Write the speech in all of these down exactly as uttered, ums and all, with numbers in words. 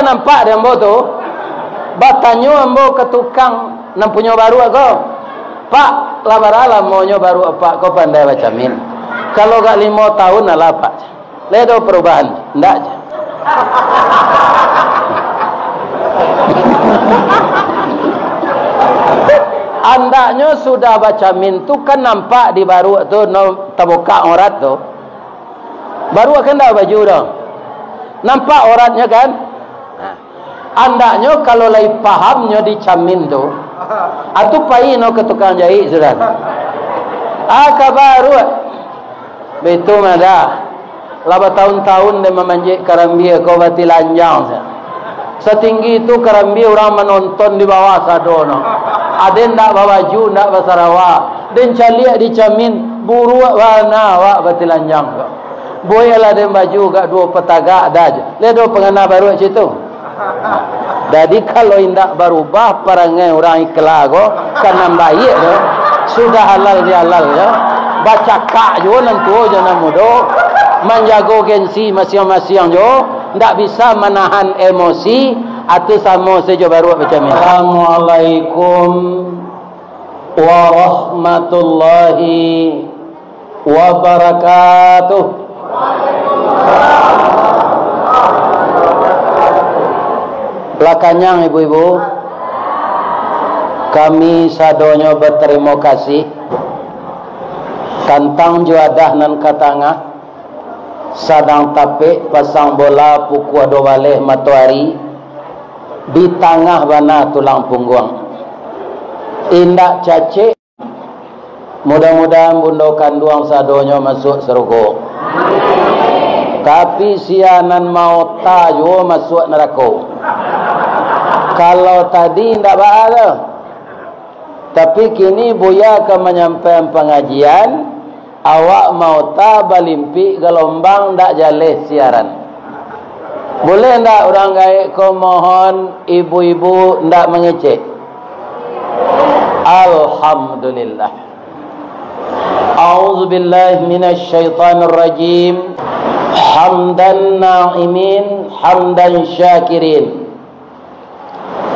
Nampak di ambo tu, batanyo ambo ka tukang nan punyo baruak ko, "Pak, lah bara lamonyo baruak Apak ko pandai bacamin? Kalau gak limo tahun alah, Pak." "Lai ado parubahan?" "Ndak," jar. Andaknyo sudah bacamin tu kan nampak di baruak tu, no, tabukak aurat tu. Baruak kan ndak babaju tu. Nampak auratnyo kan? Nah, andaknyo kalau lai pahamnyo dicamin tu, atu pai no ka tukang jahik sudah. Ah, ka baruak. Baitu mah dah. Lah batahun-tahun den mamanjek karambia ko batilanjang sa. Satinggi tu karambia urang manonton di bawah sado no. Aden ndak babaju, ndak basarawa. Den caliak dicamin, buruak bana awak batilanjang ko. Bueklah den baju agak duo patagak dah je. Lai ado pangana baruak cak tu. Jadi, kalau indak barubah parangai urang Ikla ko, ka nan baiak tu, sudah halal bihalal tu, bacakak juo nan tuo jo nan mudo, manjago gengsi masiang-masiang juo, ndak bisa manahan emosi, atu samo sajo baruak macam ni. Assalamualaikum warahmatullahi wabarakatuh. Lah kanyang, ibu-ibu? Kami sadonyo batarimo kasih. Tantang juadah nan ka tangah, sadang tapek pasang bola pukua duo baleh matoari, di tangah bana tulang pungguang. Indak cacek. Mudah-mudahan bundo kanduang sadonyo masuak sarugo. Tapi sia nan maota juo masuak narako. Kalau tadi indak baa doh. Tapi kini Buya ka manyampaian pangajian, awak maota balimpik galombang ndak jaleh siaran. Boleh ndak urang gaek ko mohon ibu-ibu ndak mangecek? Alhamdulillah. A'udzubillahi minasyaitonirrajim. Hamdan na'imin, hamdan syakirin.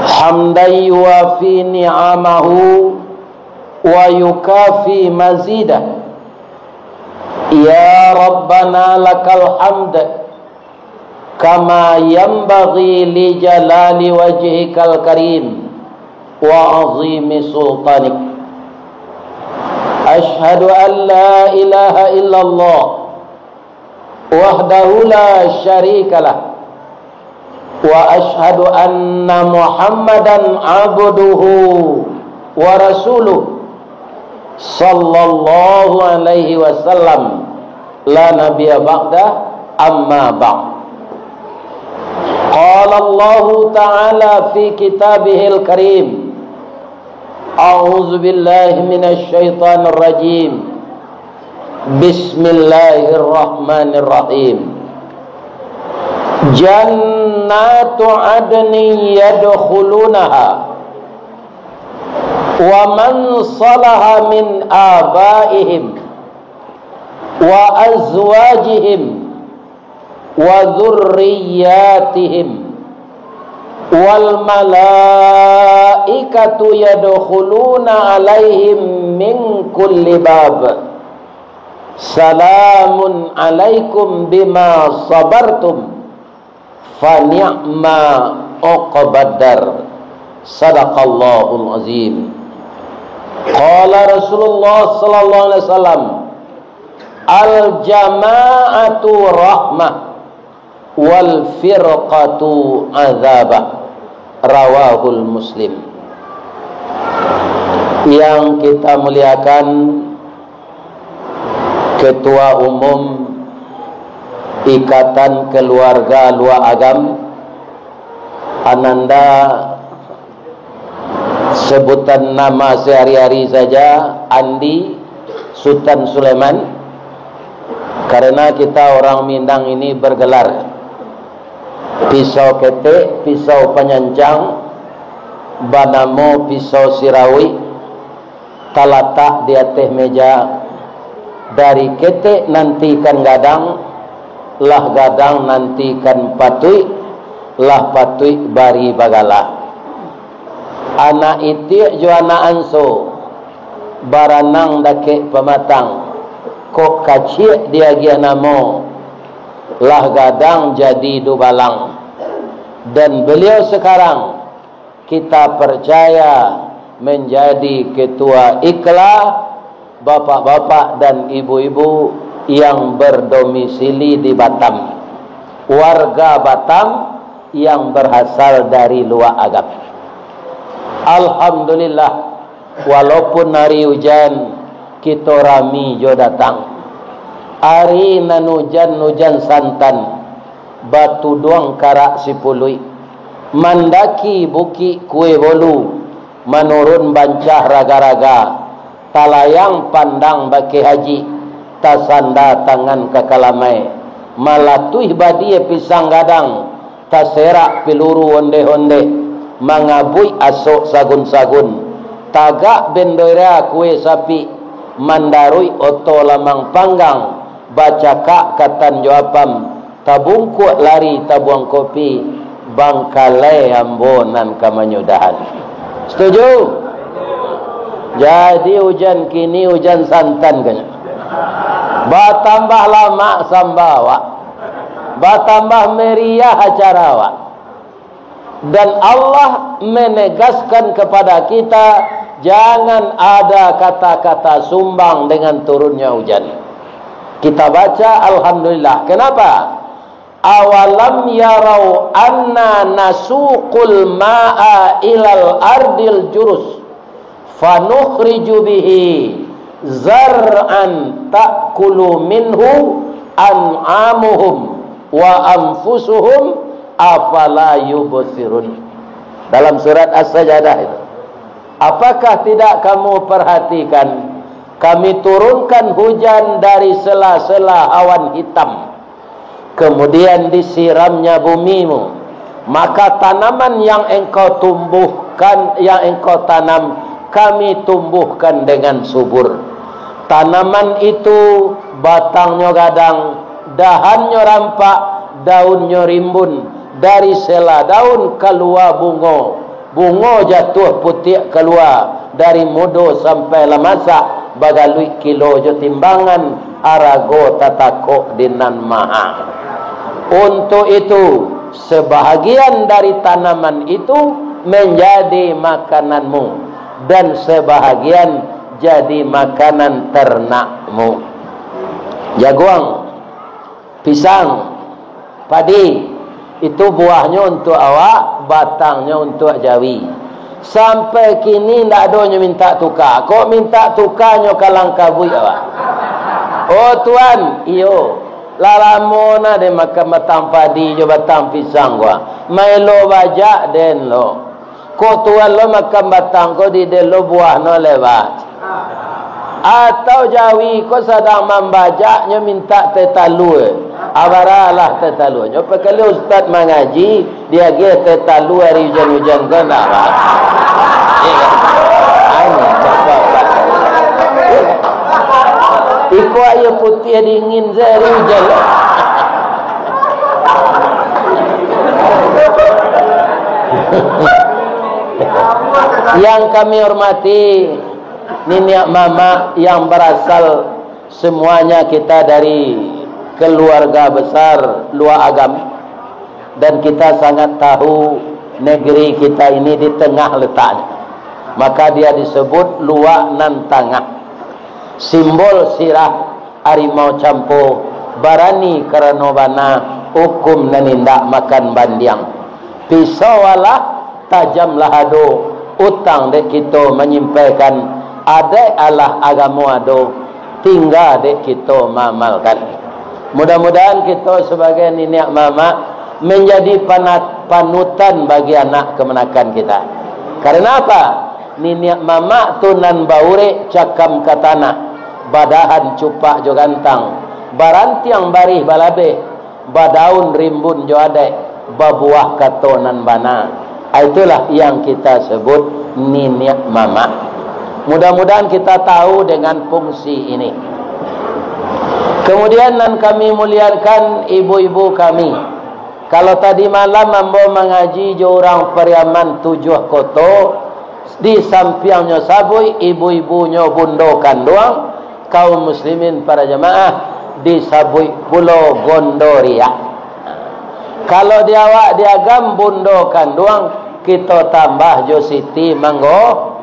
Hamdan yuwafi ni'amahu wa yukafi mazidah. Ya Rabbana lakal hamd, kama yanbaghi li jalali wajhikal karim wa azimi sultanik. Asyhadu an la ilaha illallah wahdahu la syarikalah, wa asyhadu anna Muhammadan abduhu wa rasuluh, sallallahu alaihi wasallam, la nabiyya ba'dah, amma ba'd. Qala Allahu ta'ala fi kitabihil karim, a'udzubillahi minasyaitonirrajim. Bismillahirrahmanirrahim. Jannatu adnin yadkhulunaha, wa man salaha min abaihim, wa azwajihim, wa dzurriyyatihim, wal malaikatu yadkhuluna alaihim min kulli bab. Salamun alaikum bima sabartum, fa ni'ma uqbad dar. Sadaqallahul azim. Qala Rasulullah sallallahu alaihi wasallam, al-jama'atu rahmah, wal firqatu azabah. Rawahul Muslim. Yang kita muliakan, Ketua Umum Ikatan Keluarga Luak Agam, Ananda, sebutan nama sehari-hari saja, Andi Sutan Sulaiman, karena kita orang Minang ini bergelar pisau ketek, pisau panyancang, banamo pisau sirawik, talatak di ateh meja, dari ketek nantikan gadang, lah gadang nantikan patuik, Lah patuik bari bagala. Anak itiak jo anak anso, baranang dakek pamatang, kok kaciak diagiah namo, lah gadang jadi dubalang. Dan beliau sekarang kita percaya menjadi ketua Ikla, bapak-bapak dan ibu-ibu yang berdomisili di Batam, warga Batam yang berasal dari Luak Agam. Alhamdulillah, walaupun hari ujan, kito rami jo datang. Ari nan ujan, ujan santan, batuduang karak sipuluik, mandaki Bukik Kue Bolu, manurun Bancah Raga-raga, talayang pandang Bakeh Haji, tasanda tangan ka kalamai, malatuih badia pisang gadang, taserak piluru ondeh-ondeh, mangabuik asok sagun-sagun, tagak bendera kue sapik, mandaruik oto lamang panggang, bacakak katan jo apam, tabungkuak lari tabuang kopi, bangkalai ambo nan ka manyudahan. Setuju? Jadi ujan kini ujan santan kanyo. Batambah lamak samba awak. Batambah meriah acara awak. Dan Allah menegaskan kepada kita, jangan ada kata-kata sumbang dengan turunnya hujan. Kita baca, "Alhamdulillah." Kenapa? "Awalam yarau anna nasuqul ma'a ilal ardil jurus, fanukhriju bihi zar'an ta'kulu minhu an'amuhum wa anfusuhum, afala yubsirun." Dalam surat As-Sajadah itu. "Apakah tidak kamu perhatikan, Kami turunkan hujan dari sela-sela awan hitam, kemudian disiramnya bumimu, maka tanaman yang engkau tumbuhkan, yang engkau tanam, Kami tumbuhkan dengan subur. Tanaman itu batangnyo gadang, dahannyo rampak, daunnyo rimbun, dari sela daun kalua bungo, bungo jatuah putiak kalua, dari mudo sampai lah masak, bagaluik kilo jo timbangan, arago tatakok di nan maha. Untuk itu, sebahagian dari tanaman itu menjadi makananmu, dan sebahagian jadi makanan ternakmu." Jaguang, pisang, padi, itu buahnyo untuak awak, batangnyo untuak jawi. Sampai kini ndak ado nyo mintak tuka. Kok mintak tuka nyo ka langkabuik awak? "Oh Tuan, iyo, lah lamo nah den makan batang padi jo batang pisang ko. Maelo bajak den lo. Kok Tuan lo makan batang ko, di den lo buah no lebat. Atau jawi ko sadang mambajak, nyo mintak teh talua. Abaralah teh talua. Nyo pakali ustaz mangaji, diagiah teh talua ari ujan-ujan ko ndak ba." Iyo kan? Anu, bapak-bapak. Iyo kan? Iko aia putiah dingin se ari ujan. Yang kami hormati, niniak mamak yang barasal, semuanya kita dari keluarga besar Luak Agam, dan kita sangat tahu negeri kita ini di tengah letaknya. Maka dia disebut Luak Nan Tangah. Simbol sirah Arimau Campo, barani karano bana, hukum nan indak makan bandiang. Pisau alah, tajamlah ado, utang dek kito manyimpaikan, adaik alah agamo ado, tingga dek kito maamalkan. Mudah-mudahan kito sabagai niniak mamak manjadi panat-, panutan bagi anak kamanakan kita. Karena apa? Niniak mamak tu nan baurek cakam ka tanah, badahan cupak jo gantang, barantiang barih balabeh, badaun rimbun jo adaik, babuah kato nan bana. Ah, itulah yang kita sebut niniak mamak. Mudah-mudahan kita tahu dengan fungsi ini. Kemudian nan kami muliakan ibu-ibu kami, Kalau tadi malam ambo mangaji jo urang Pariaman Tujuah Koto, di sampiangnyo sabuik ibu-ibunyo bundo kanduang, kaum muslimin para jamaah, disabuik pulo Gondo Riak. Kalau di awak di Agam bundo kanduang, kito tambah jo Siti Manggo,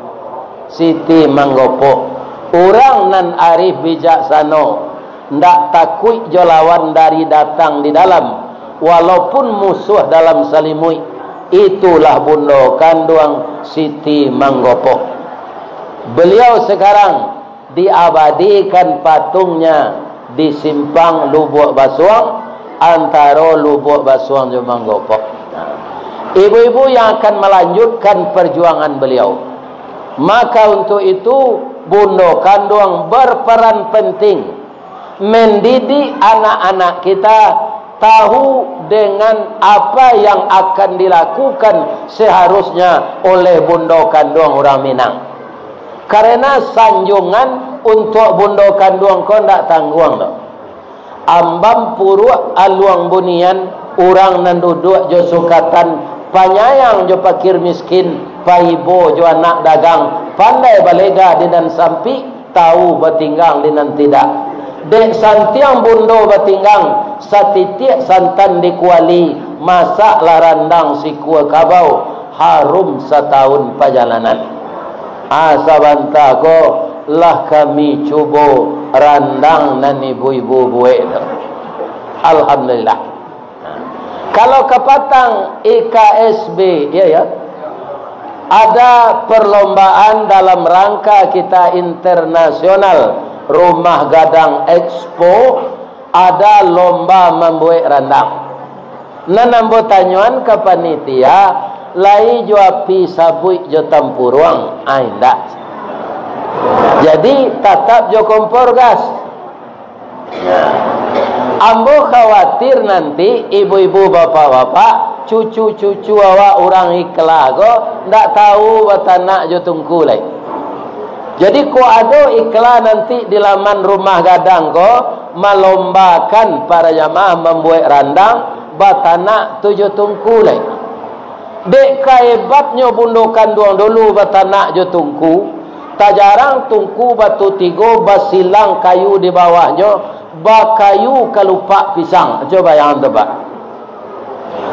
Siti Manggopok. Urang nan arif bijaksano, ndak takuik jo lawan dari datang di dalam, walaupun musuh dalam salimuik. Itulah bundo kanduang Siti Manggopok. Beliau sekarang diabadikan patungnya di simpang Lubuak Basuang, antaro Lubuak Basuang jo Manggopok. Nah, ibu-ibu yang akan melanjutkan perjuangan beliau. Maka untuk itu, bundo kanduang berperan penting mendidik anak-anak kita tahu dengan apa yang akan dilakukan seharusnya oleh bundo kanduang urang Minang. Karena sanjungan untuk bundo kanduang ko ndak tangguang doh. Ambam puruak aluang bunian, urang nan duduak jo sukatan, panyayang jo pakir miskin, paibo jo anak dagang, pandai balega di nan sampik, tahu batinggang di nan tidak. Dek santiang bundo batinggang, satitiak santan di kuali, masaklah randang sikua kabau, harum satahun pajalanan. Ah, sabanta ko lah kami cubo randang nan ibu-ibu buek tu. Alhamdulillah. Kalau kapatang I K S B, ya, ya, ada perlombaan dalam rangka kita internasional Rumah Gadang Expo, ada lomba mambuek randang. Nan ambo tanyoan ka panitia, lai jo api sabuik jo tampuruang? Ah, indak. Jadi, tatap jo kompor gas. Ambo khawatir nanti ibu-ibu, bapak-bapak, cucu-cucu awak urang Ikla ko ndak tahu batanak jo tungku lai. Jadi, kok ado Ikla nanti di laman Rumah Gadang ko, malombakan para jamaah mambuek randang, batanak tu jo tungku lai. Dek kahebatnyo bundo kanduang dulu batanak jo tungku, tajarang tungku batu tigo, basilang kayu di bawahnyo, bakayu kalupak pisang. Cubo bayangkan tu, Pak.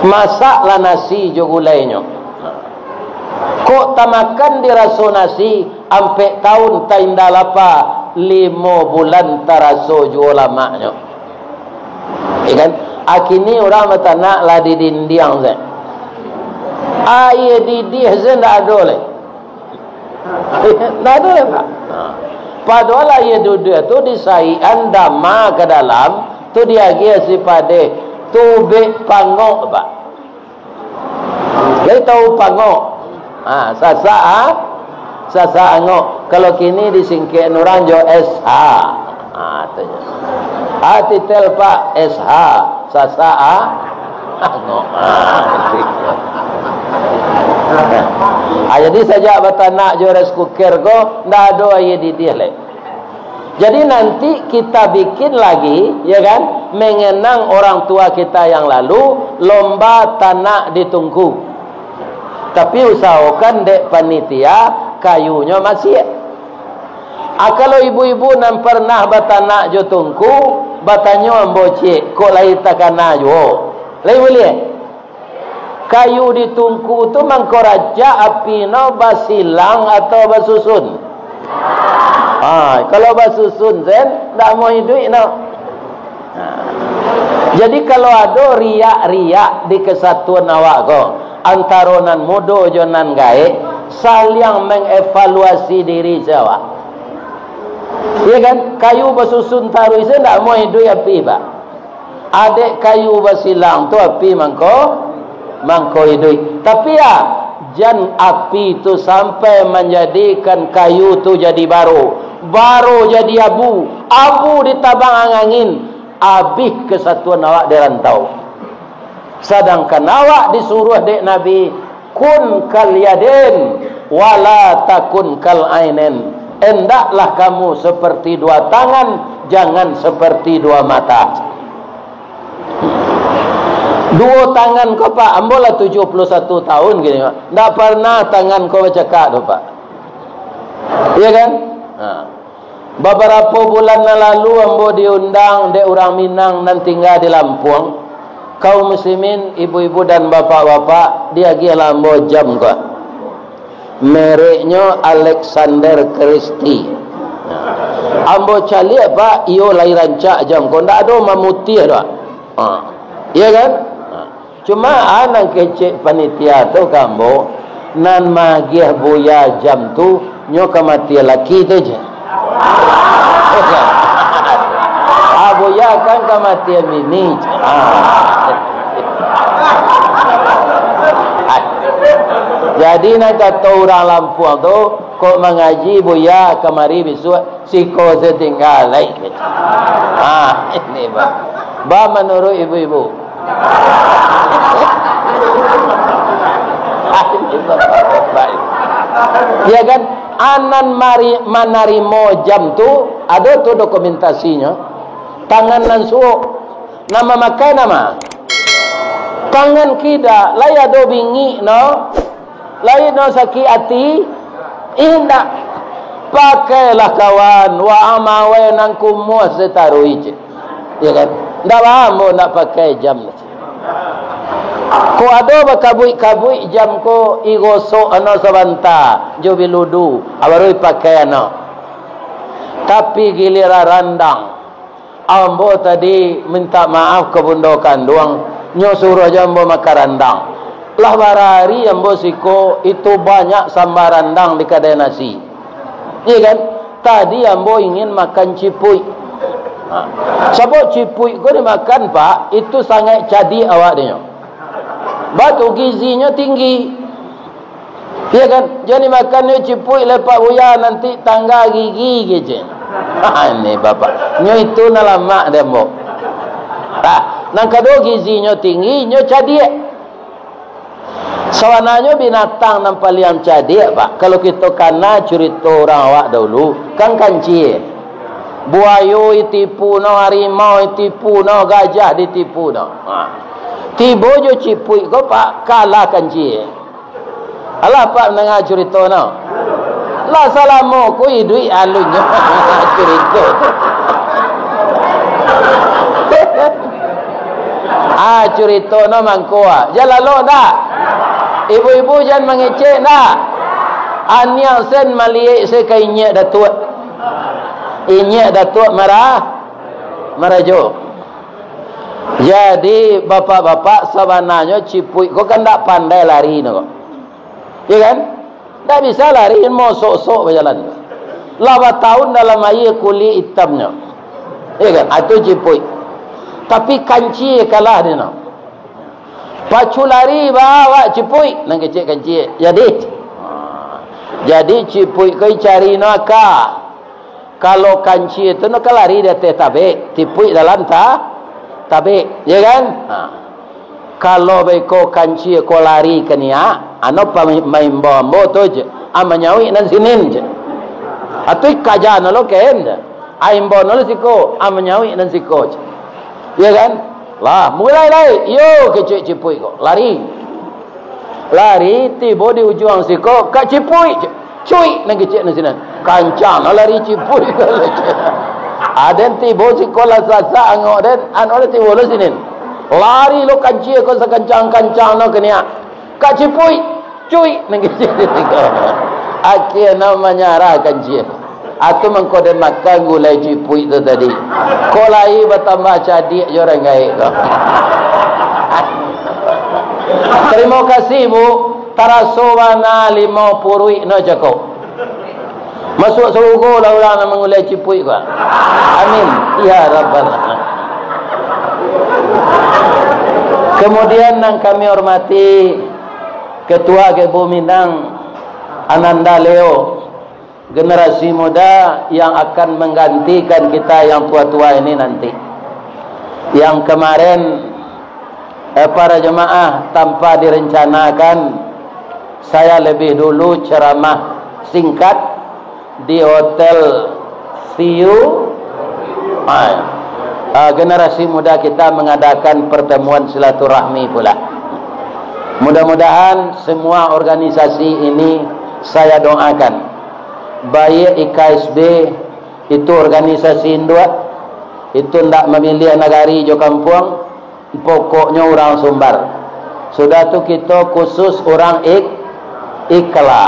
Masaklah nasi jo gulainyo. Kok tamakan diraso nasi, ampek taun tainda lapa, limo bulan taraso juo lamaknyo. Ya kan? Akini urang batanak lah di dindiang se. Aia didih se ndak ado lai. Ndak ado lai, Pak. Padohal aia didih tu disaikan dama ka dalam, tu diagiah si padeh, tubek pangok, Pak. Lai tahu pangok? Ha, sasak, ha? Sasak angok. Kalau kini disingkek urang jo S H. Ha, tu je. Ha, titel Pak, S H. Sasak, ha? Angok. Ha, jadi sajak batanak jo rice cooker ko, ndak ado aia didih lai. Jadi, nanti kita bikin lagi, ya kan, mengenang orang tua kita yang lalu, lomba tanak di tungku. Tapi, usahokan dek panitia, kayunyo masiak. Ah, kalau ibu-ibu nan pernah batanak jo tungku, batanyo ambo ciek, kok lai takana juo. Lai buliah? Kayu di tungku tu mangko rancak api no basilang atau basusun? Ha, kalau basusun sen, ndak mau iduik no. Ha. Jadi, kalau ado riak-riak di kesatuan awak ko, antaro nan mudo jo nan gaek, saliang mengevaluasi diri se awak. Iya kan? Kayu basusun taruih se ndak mau iduik api, Pak. Adek kayu basilang tu api mangko, mangko iduik. Tapi ya, jan api tu sampai manjadikan kayu tu jadi baro, baro jadi abu, abu ditabang ang-, angin, abih kesatuan awak di rantau. Sadangkan awak disuruah dek Nabi, "Kun kal yadain, wala takun kal ainain." Endaklah kamu seperti dua tangan, jangan seperti dua mata. Duo tangan ko, Pak, ambo lah tujuah puluah satu tahun kini, Pak. Ndak parnah tangan ko bacakak tu, Pak. Iya kan? Ha. Babarapo bulan nan lalu ambo diundang dek urang Minang nan tingga di Lampuang. Kaum muslimin, ibu-ibu dan bapak-bapak, diagiahlah ambo jam ko. Mereknyo Alexander Christie. Ambo caliak, Pak, iyo lai rancak jam ko. Ndak ado mamutiah doh. Ha. Iya kan? Ha. Cuma, ah, nan kecek panitia tu ka ambo, nan magiah Buya jam tu, nyo kamatian laki tu je. Ah, Buya kan kamatian bini je. Ah. Jadi, nan kato urang Lampuang tu, kok mangaji Buya kamari bisuak, siko se tingga lai. Ah, ini, Bang. Bang, manuruik ibu-ibu. Ya kan? Anan mari, manarimo jam tu, ado tu dokumentasinyo. Tangan nan suok. Nan mamakai nan ma? Tangan kida, lai ado bingik no. Lai no sakik ati, indak. Pakailah kawan, wa amawai nan kumuah sataruih, cek. Ya kan? Ndak ba ambo ndak pakai jam. Kok ado bakabuik-kabuik jam ko, igosok ano sabanta, jo biludu, baru dipakai ano. Tapi giliran randang, ambo tadi minta maaf ka bundo kanduang, nyo suruah jo ambo makan randang. Lah barari ambo siko, itu banyak samba randang di kadai nasi. Iya kan? Tadi ambo ingin makan cipuik. Ha. Sabab cipuik ko dimakan, Pak, itu sangaik cadiak awak dinyo. Batu gizinyo tinggi. Iya kan? Jan dimakan nyo cipuik lai Pak Buya, nanti tangga gigi kecek. Ha, ini Bapak. Nyo itu nan lamak dek ambo. Nah, nan kaduo gizinyo tinggi, nyo cadiak. Sabananyo binatang nan paliang cadiak, Pak, kalau kito kana curito urang awak dahulu, kan kancia. Buayo ditipu no, harimau ditipu no, gajah ditipu no. Ha. Tibo jo cipuik ko, Pak, kalah kancia. Alah, Pak, mandanga curito no. Lah salamo ko iduik alunnyo curito tu. Ah, curito no mangko, ah. Jan lalok ndak? Ibu-ibu jan mangecek ndak? Aniang sen maliek se ka inyiak Datuak. Inyiak Datuak marah, marajo. Jadi, bapak-bapak, sabananyo cipuik ko kan ndak pandai lari no ko. Iya kan? Ndak bisa lari, mosok-sok bajalan. Lah batahun dalam aia kulik itamnyo. Iya kan? Atu cipuik. Tapi kancia kalah dek no. Pacu lari ba awak cipuik, nan kecek kancia. Jadi, jadi cipuik ko cari no aka. Kalau kancia tu no kan lari di ateh tabek, cipuik dalam ta-, tabek, ya kan? Ha. Kalau beko kancia ko lari ka niak, ano pa-, maimbau ambo tu je, ah, manyauik nan sinin je. Atu ikaja no lo ken je. Ah, imbau no lo siko, ah, manyauik nan siko je. Ya kan? Lah, mulai lai. Yo, kecek cipuik ko. Lari. Lari, tibo di ujuang siko, ka cipuik. Cuik, nan kecek nan sinin. Kancang no lari cipuik. Aden tibo siko lah sasak angok den, ano lah tibo lo sinin. Lari lo kancia ko sakancang-kancang no ka niak. Ka cipuik, cuik, nan kecek nan siko. Akhia no manyarah kancia. Atu mangko den makan gulai cipuik tu tadi. Ko lai batambah cadiak jo urang gaek ko. Tarimo kasih, Bu. Taraso bana limau puruik no cako. Masuak sarugo lah urang nan mangulai cipuik ko. Amin. Ya Rabbal Alamin. Kemudian nan kami hormati Ketua G B U Minang, Ananda Leo. Generasi muda yang akan menggantikan kita yang tua-tua ini nanti. Yang kemarin, eh, para jemaah, tanpa direncanakan, saya lebih dulu ceramah singkat di Hotel View, ah, Ah, generasi muda kita mengadakan pertemuan silaturahmi pula. Mudah-mudahan semua organisasi ini saya doakan, baik I K S B, itu organisasi induak, itu ndak mamiliah nagari jo kampuang, pokoknyo urang Sumbar. Sudah tu kito khusus urang Ik-, Ikla.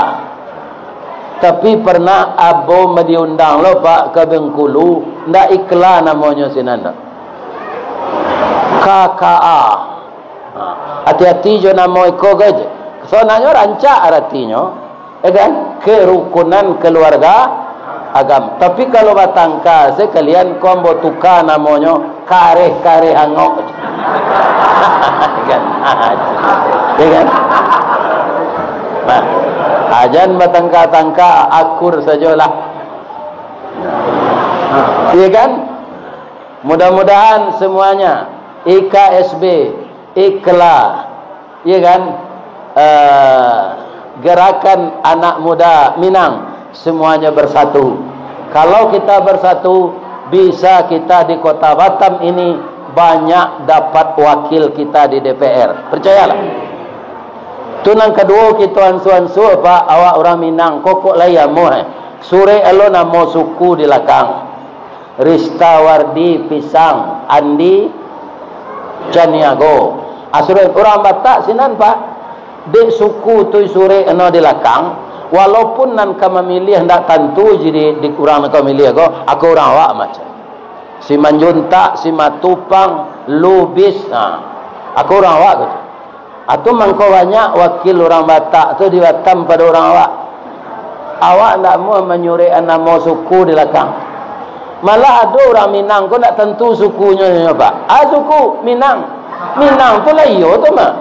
Tapi pernah ambo diundang lo, Pak, ka Bengkulu, ndak Ikla namonyo sinan tu. K K A. Ha, ati-ati jo namo iko ko je. Sabananyo rancak aratinyo, ya kan? Kerukunan keluarga agam. Tapi kalau batangka, sekalian ko ambo tuka namonyo, kareh-kareh angok. Kan? Ya kan? Nah, ajan batangka-tangka, akur sajolah. Ya kan? Mudah-mudahan semuanya, I K S B, Ikla, ya kan, eh, Gerakan Anak Muda Minang, semuanya bersatu. Kalau kita bersatu, bisa kita di Kota Batam ini banyak dapat wakil kita di D P R. Percayalah. Tu nan kaduo, kito ansu-ansu, Pak, awak urang Minang, kokok lai amuah, eh. Surek alo namo suku di lakang. Rista Wardi Pisang, Andi Caniago. Asuran urang Batak sinan, Pak. Dek suku tu surek eno di lakang, walaupun nan ka mamiliah ndak tantu jadi di urang nan ka mamiliah ko, ako urang awak macam. Si Manjuntak, si Matupang, Lubis, ha. Ako urang awak ko tu. Atu mangko banyak wakil urang Batak tu di Batam pado urang awak. Awak ndak amuah manyurekan namo suku di lakang. Malah ado urang Minang ko ndak tantu sukunyo nyo, Pak. A suku Minang. Minang tu lah iyo tu mah.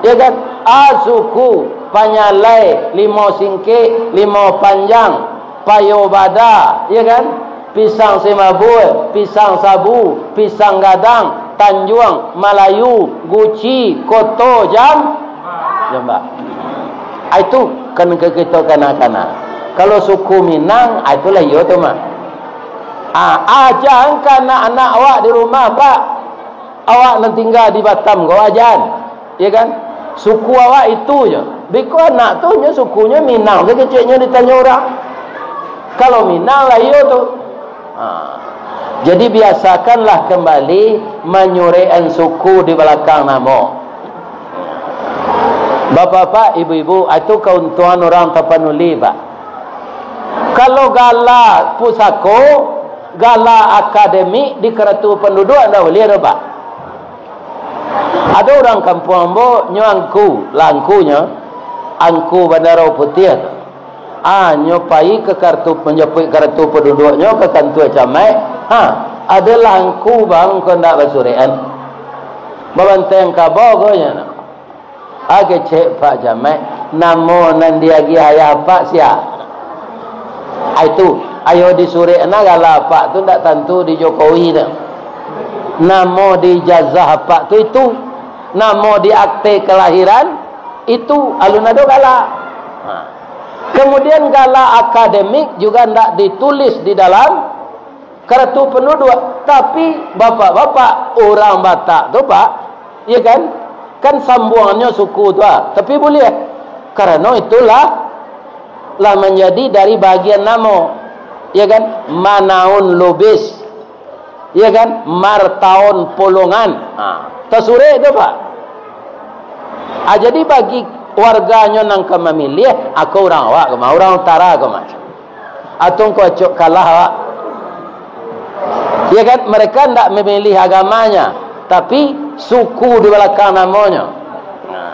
Ya kan? A suku Panyalai, Limau Singkek, Limau Panjang, Payo Bada, ya kan? Pisang Simabul, Pisang Sabu, Pisang Gadang, Tanjuang, Malayu, Guci, Koto, Jam-, Jambak. Ah, itu kan ke kito kana-kana. Kalau suku Minang, ah, itulah iyo tu mah. Ah, aja ka anak-anak awak di rumah, Pak. Awak nan tingga di Batam ko, ajan. Ya kan? Suku awak itu je. Biko anak tu nyo sukunyo Minang, tu keceknyo ditanyo urang. Kalau Minang lah iyo tu. Ha. Jadi biasakanlah kembali manyurekan suku di balakang namo. Bapak-bapak, ibu-ibu, itu kauntungan urang tapanuli, Pak. Kalau gala pusako, gala akademik di karatu panduduak ndak buliah doh, Pak. Ado urang kampuang ambo, nyo angku, lah angkunyo, angku Bandaro Putiah tu. Ah, nyo pai ka karatu, manjapuik karatu panduduaknyo ka kantua camaik. Ha, adolah angku bang ko ndak basurekan. Babanteng kaba ko nyo. Ah, kecek Pak Jamaik, namo nan diagiah ayah apak sia? Ah, itu, ayo disurek na gala apak tu ndak tantu di Jokowi tu. Namo di ijazah apak tu itu, namo di akte kelahiran itu, alun ado gala. Ha. Kemudian gala akademik juga ndak ditulis di dalam karatu panduduak, tapi bapak-bapak urang Batak tu, Pak, ya kan, kan sambuangannyo suku tu, ah, tapi buliah, karano itulah lah manjadi dari bagian namo, ya kan, Manaun Lubis, ya kan, Martaon Polongan, ha, tasurek tu, Pak. Ah, jadi bagi warganyo nan ka mamiliah, ako urang awak ko mah, urang utara ko mah. Atau ko acok kalah awak. Ya kan? Mereka ndak memilih agamanya, tapi suku di balakang namonyo. Nah.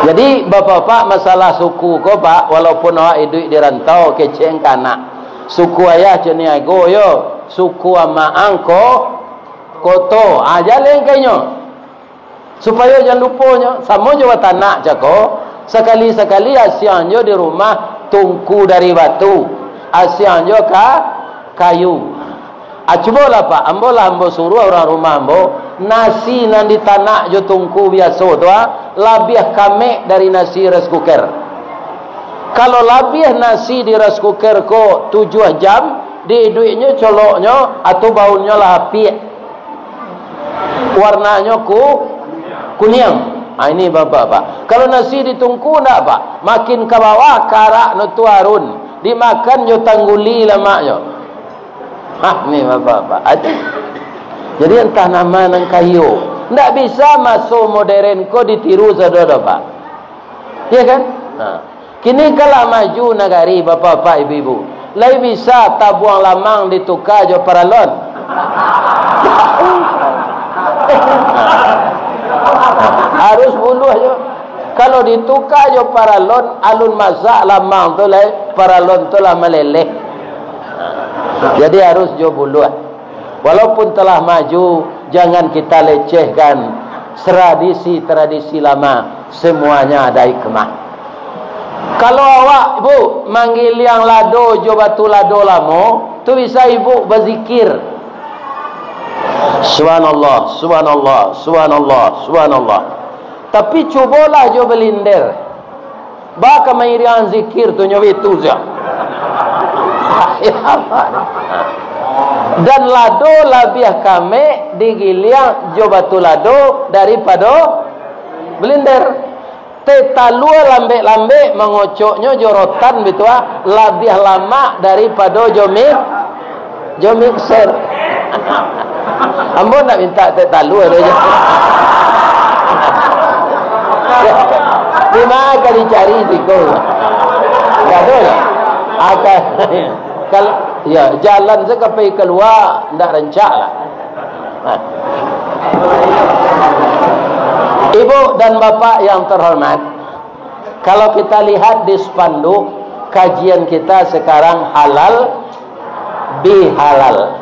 Jadi, bapak-bapak, masalah suku ko, Pak, walaupun awak iduik di rantau, kecek ka anak. Suku ayah Caniago yo, suku amak ang ko Koto. Ah, jaleh kainyo. Supayo jan lupo nyo, samo jo batanak cako, sakali-sakali asiang jo di rumah tungku dari batu, asiang jo ka kayu. Ah, cubolah, Pak, ambo lah ambo suruah urang rumah ambo, nasi nan ditanak jo tungku biaso tu, ah, labiah kamek dari nasi rice cooker. Kalau labiah nasi di rice cooker ko tujuah jam, Di iduiknyo, coloknyo, atau baunnyo lah apiak. Warnanyo ku-, kuniang. Ah, ini bapak-bapak. Kalau nasi ditungku, ndak, Pak? Makin ka bawah, karaknyo tu arun. Dimakan jo tangguli lamaknyo. Ah, ni bapak-bapak. Aduh. Jadi, antah nama nan kayo. Ndak bisa maso modern ko ditiru sado doh, Pak. Iya kan? Nah. Kini kan lah maju nagari, bapak-bapak, ibu-ibu. Lai bisa tabuang lamang dituka jo paralon. Harus buluah jo. Kalau dituka jo paralon, alun masak lamang tu lai, paralon tu lah maleleh. Jadi harus jo buluah. Walaupun telah maju, jangan kita lecehkan tradisi-tradisi lama. Semuanya ada hikmah. Kalau awak, Bu, manggiliang lado jo batu lado lamo, tu bisa ibu bazikir, "Subhanallah, subhanallah, subhanallah, subhanallah." Tapi cubolah jo balinder. Ba ka mairiang zikir tu nyo itu sia. Dan lado labiah kamek digiliang jo batu lado daripado balinder. Teh talua lambek-lambek mangocoknyo jo rotan bitu ah, labiah lamak daripado jo mi-, jo mixer. Ambo ndak mintak teh talua tu je. Di ma ka dicari siko? Ndak ado lah. Akan, kal-, ya, jalan se ka pai kalua, ndak rancak lah. Nah. Ibu dan bapak yang terhormat, kalau kita lihat di spanduk, kajian kita sekarang halal bihalal.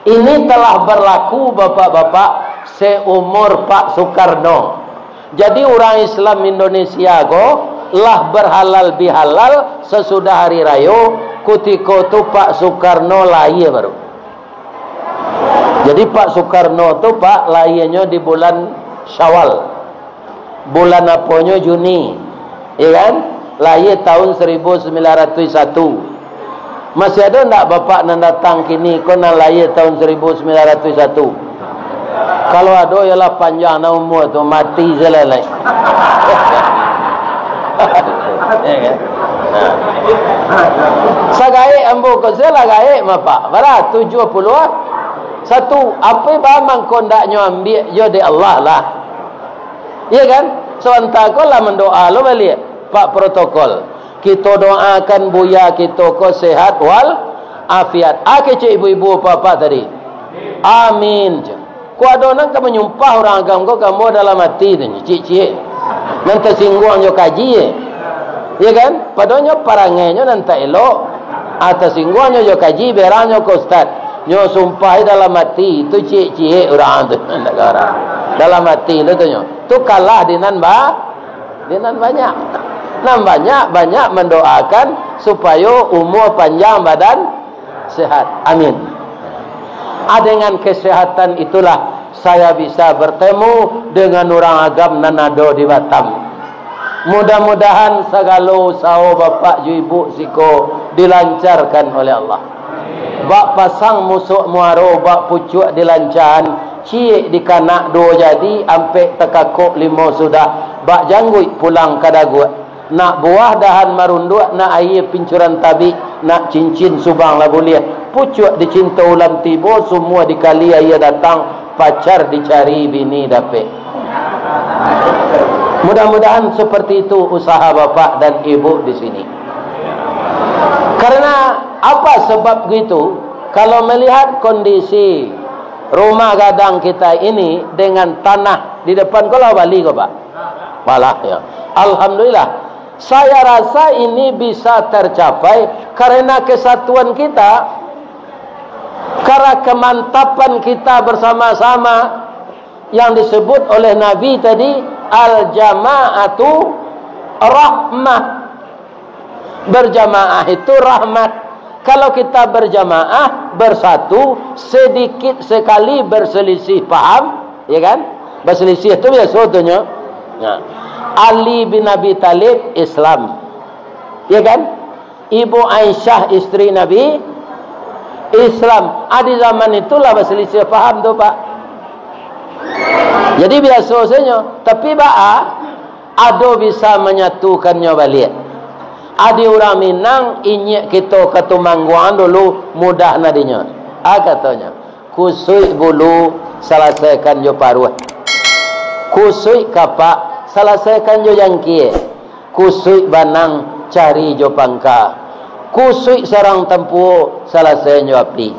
Ini telah berlaku, bapak-bapak, seumur Pak Soekarno. Jadi, urang Islam Indonesia ko lah berhalal bihalal sesudah hari rayo, kutiko tu Pak Soekarno lahia baru. Jadi, Pak Soekarno tu, Pak, lahianyo di bulan Syawal. Bulan aponyo? Juni. Iya kan? Lahia tahun seribu sembilan ratus satu. Masih ado ndak bapak nan datang kini ko nan lahia tahun seribu sembilan ratus satu? Kalau ado, yalah panjang na umua tu, mati se lai. Iya kan? Nah. Sagaek ambo ko, se lah gaek, Bapak. Bara? Tujuah puluah satu. Apo ba mangko ndaknyo ambiak jo dek Allah lah? Iya kan? Sabanta ko lah mandoa lo baliak, Pak Protokol. Kito doakan buya kito ko sehat wal afiat. Ah, kecek ibu-ibu, bapak tadi. Amin. Ko ado nan ka manyumpah urang agam ko, ka ambo dalam ati tu, ciek-ciek. Nan tasingguang jo kaji, eh. Iya kan? Padonyo parangainyo nan tak elok. Ah, tasingguangnyo jo kaji, berang nyo ka ustaz. Nyo sumpahi dalam ati, tu ciek-ciek urang tu. Ndak ka urang. Dalam ati tu, tu nyo. Tu kalah di nan ba-, di nan banyak. Nan banyak, banyak mandoakan supayo umua panjang, badan sehat. Amin. Ah, dengan kesehatan itulah saya bisa bertemu dengan urang agam nan ado di Batam. Mudah-mudahan sagalo usaho bapak jo ibu siko dilancarkan oleh Allah. Bak pasang musok muaro, bak pucuak di lancahan, ciek dikanak duo jadi, ampek takakok limo sudah, bak jangguik pulang ka daguak. Nak buah dahan marunduak, nak aia pincuran tabik, nak cincin subang lah buliah. Pucuak dicinto ulam tibo, sumua dikali aia datang, pacar dicari bini dapek. Mudah-mudahan seperti itu usaha bapak dan ibu di sini. Karena apa sebab begitu? Kalau melihat kondisi rumah gadang kita ini dengan tanah di depan, kalau bali ko, Pak? Malah, ya. Alhamdulillah. Saya rasa ini bisa tercapai karena kesatuan kita, karena kemantapan kita bersama-sama yang disebut oleh Nabi tadi, "Al-jama'atu rahmah." Berjamaah itu rahmat. Kalau kita berjamaah, bersatu, sedikit sekali berselisih paham, ya kan? Berselisih tu biasa tu nyo. Nah, Ali bin Abi Thalib Islam, ya kan? Ibu Aisyah, isteri Nabi, Islam. Ah, di zaman itulah baselisih paham tu, Pak. Jadi, biaso sajo. Tapi, baa, ado bisa manyatukan nyo baliak. Adi urang Minang, inyiak kito ka Tumangguang dulu, mudah nadinyo. Ah, katonyo, kusuik bulu, salasaikan jo paruah. Kusuik kapak, salasaikan jo jangkie. Kusuik banang, cari jo pangka. Kusuik sarang tampuo, salasai jo api.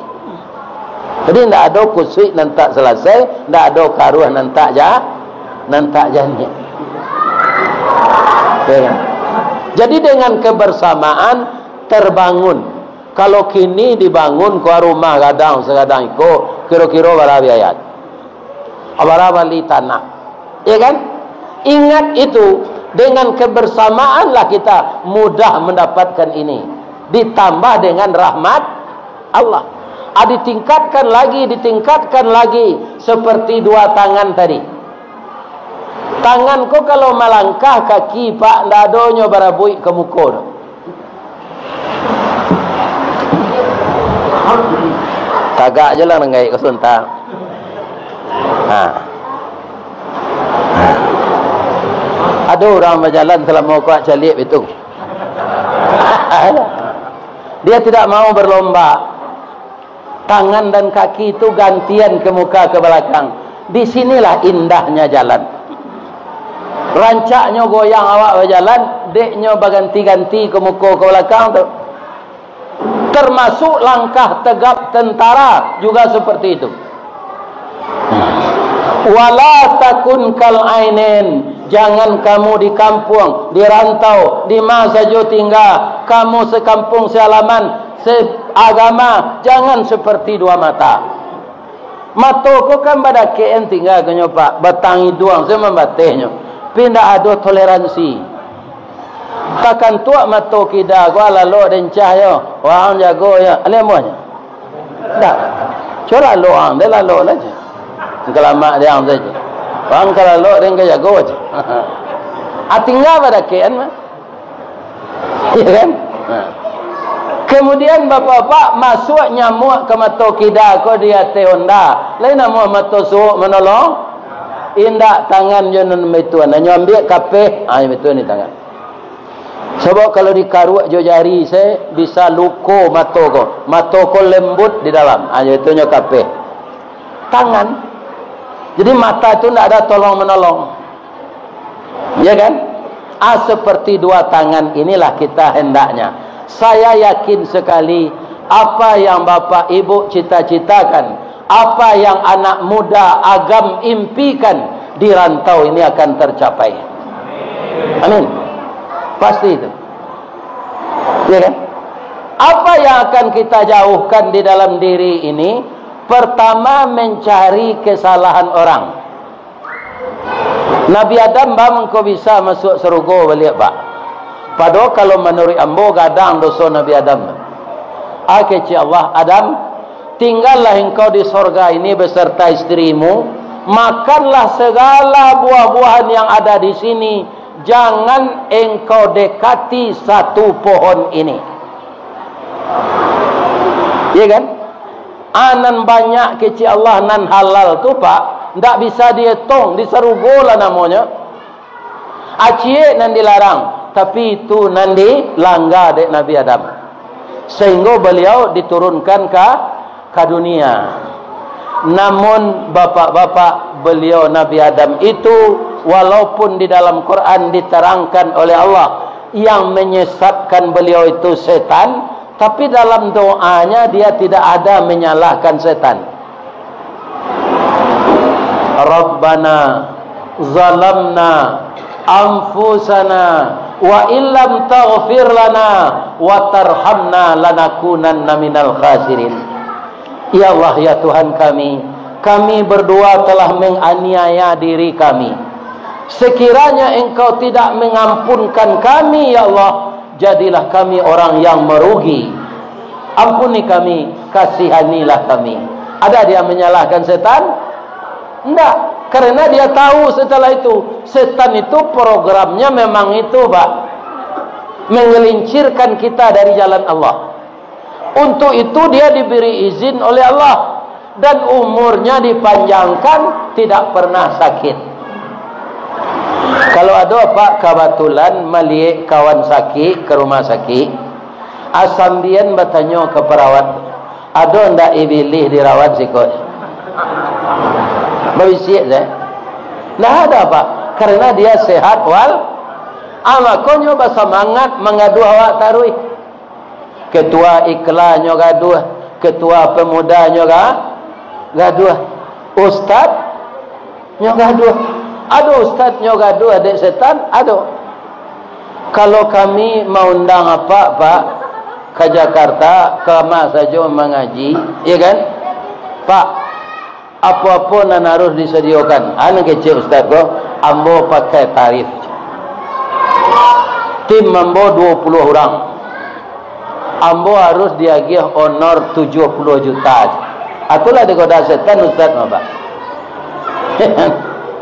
Jadi, ndak ado kusuik nan tak salasai, ndak ado karuah nan tak ja-, nan tak janiah. Ya kan? Jadi, dengan kebersamaan terbangun. Kalau kini dibangun ko rumah gadang sagadang iko, kiro-kiro bara biaya? Bara bali tanah. Ya kan? Ingat itu, dengan kebersamaanlah kita mudah mendapatkan ini. Ditambah dengan rahmat Allah. Ah, ditingkatkan lagi, ditingkatkan lagi, seperti dua tangan tadi. Tangan ko kalau malangkah, kaki, Pak, ndak ado nyo barabuik ka muko tu. Tagak je lah nan gaek ko sunta. Ha. Ha. Ado urang bajalan salamo kuak caliak itu. Dia tidak mau berlomba. Tangan dan kaki itu gantian ke muka, ke belakang. Di sinilah indahnya jalan. Rancaknyo goyang awak bajalan, dek nyo baganti-ganti ke muko, ke belakang tu. Termasuk langkah tegap tentara juga seperti itu. Wala takun kal ainin, jangan kamu di kampuang, di rantau, di ma sajo tingga, kamu sekampung, sealaman, seagama, jangan seperti dua mata. Mato ko kan badakekan tingga ko nyo, Pak, batang iduang se mambatehnyo, tapi ndak ado toleransi. Takantuak mato kida ko, lalok den cah yo, wang jago yo, alih amuahnyo. Ndak. Cubo lalok ang, den lalok lah je. Kalamak den ang sajo. Wang ka lalok, den ka jago je. Ah, tingga badakekan mah. Ya kan? Nah. Kemudian bapak-bapak, masuak nyamuak ka mato kida ko di ateh onda. Lain amuah mato suok manolong? Indak, tangan jo nan baituan. Hanyo ambiak kapeh, ah, baituan di tangan. Sabab kalau dikaruak jo jari se, bisa luko mato ko. Mato ko lembut di dalam. Ah, itu nyo kapeh. Tangan. Jadi mata tu ndak ada tolong menolong. Ya kan? Ah, seperti dua tangan inilah kita hendaknya. Saya yakin sekali, apa yang bapak ibu cita-citakan, apa yang anak muda agam impikan di rantau ini akan tercapai. Amin. Pasti itu. Ya kan? Apa yang akan kita jauhkan di dalam diri ini? Pertama, mencari kesalahan orang. Nabi Adam baa mangko bisa masuak sarugo baliak, Pak? Padahal kalau manuruik ambo, gadang doso Nabi Adam. Ah, kecek Allah, "Adam, tinggallah engkau di sorga ini beserta istrimu, makanlah segala buah-buahan yang ada di sini, jangan engkau dekati satu pohon ini." Iya kan? Ah, nan banyak kecek Allah nan halal tu, Pak, ndak bisa dietong, di sarugo lah namonyo. Aciek nan dilarang, tapi itu nan dilangga dek Nabi Adam. Sehingga beliau diturunkan ka, ka dunia. Namun, bapak-bapak, beliau Nabi Adam itu, walaupun di dalam Quran diterangkan oleh Allah, yang menyesatkan beliau itu setan, tapi dalam doanya dia tidak ada menyalahkan setan. "Rabbana zalamna anfusana wa illam taghfir lana wa tarhamna lanakunanna minal khasirin." Ya Allah, ya Tuhan kami, kami berdua telah menganiaya diri kami. Sekiranya Engkau tidak mengampunkan kami, ya Allah, jadilah kami orang yang merugi. Ampuni kami, kasihanilah kami. Ada dia menyalahkan setan? Ndak, karena dia tahu setelah itu, setan itu programnya memang itu, Pak. Menggelincirkan kita dari jalan Allah. Untuk itu dia diberi izin oleh Allah dan umurnya dipanjangkan, tidak pernah sakit. Kalau ado, Pak, kabatulan maliek kawan sakik ka rumah sakik, asambian batanyo ka parawat, "Ado ndak ibilih dirawat siko?" Babisiak sajo. Ndak ado, Pak, karena dia sehat wal, ah, makonyo basamangat mangaduah awak taruih. Ketua iklanyo gaduah, ketua pemudanyo ga-, gaduah, ustadnyo gaduah. Ado ustadnyo gaduah dek setan? Ado. Kalau kami maundang apak, Pak, ka Jakarta, kama sajo mangaji, iya kan? Pak, apo-apo nan harus disadiokan? Anu kecek ustad ko, ambo pakai tarif. Tim ambo duo puluah urang. Ambo harus diagiah honor tujuah puluah juta. Atulah digoda setan ustad mah, Pak.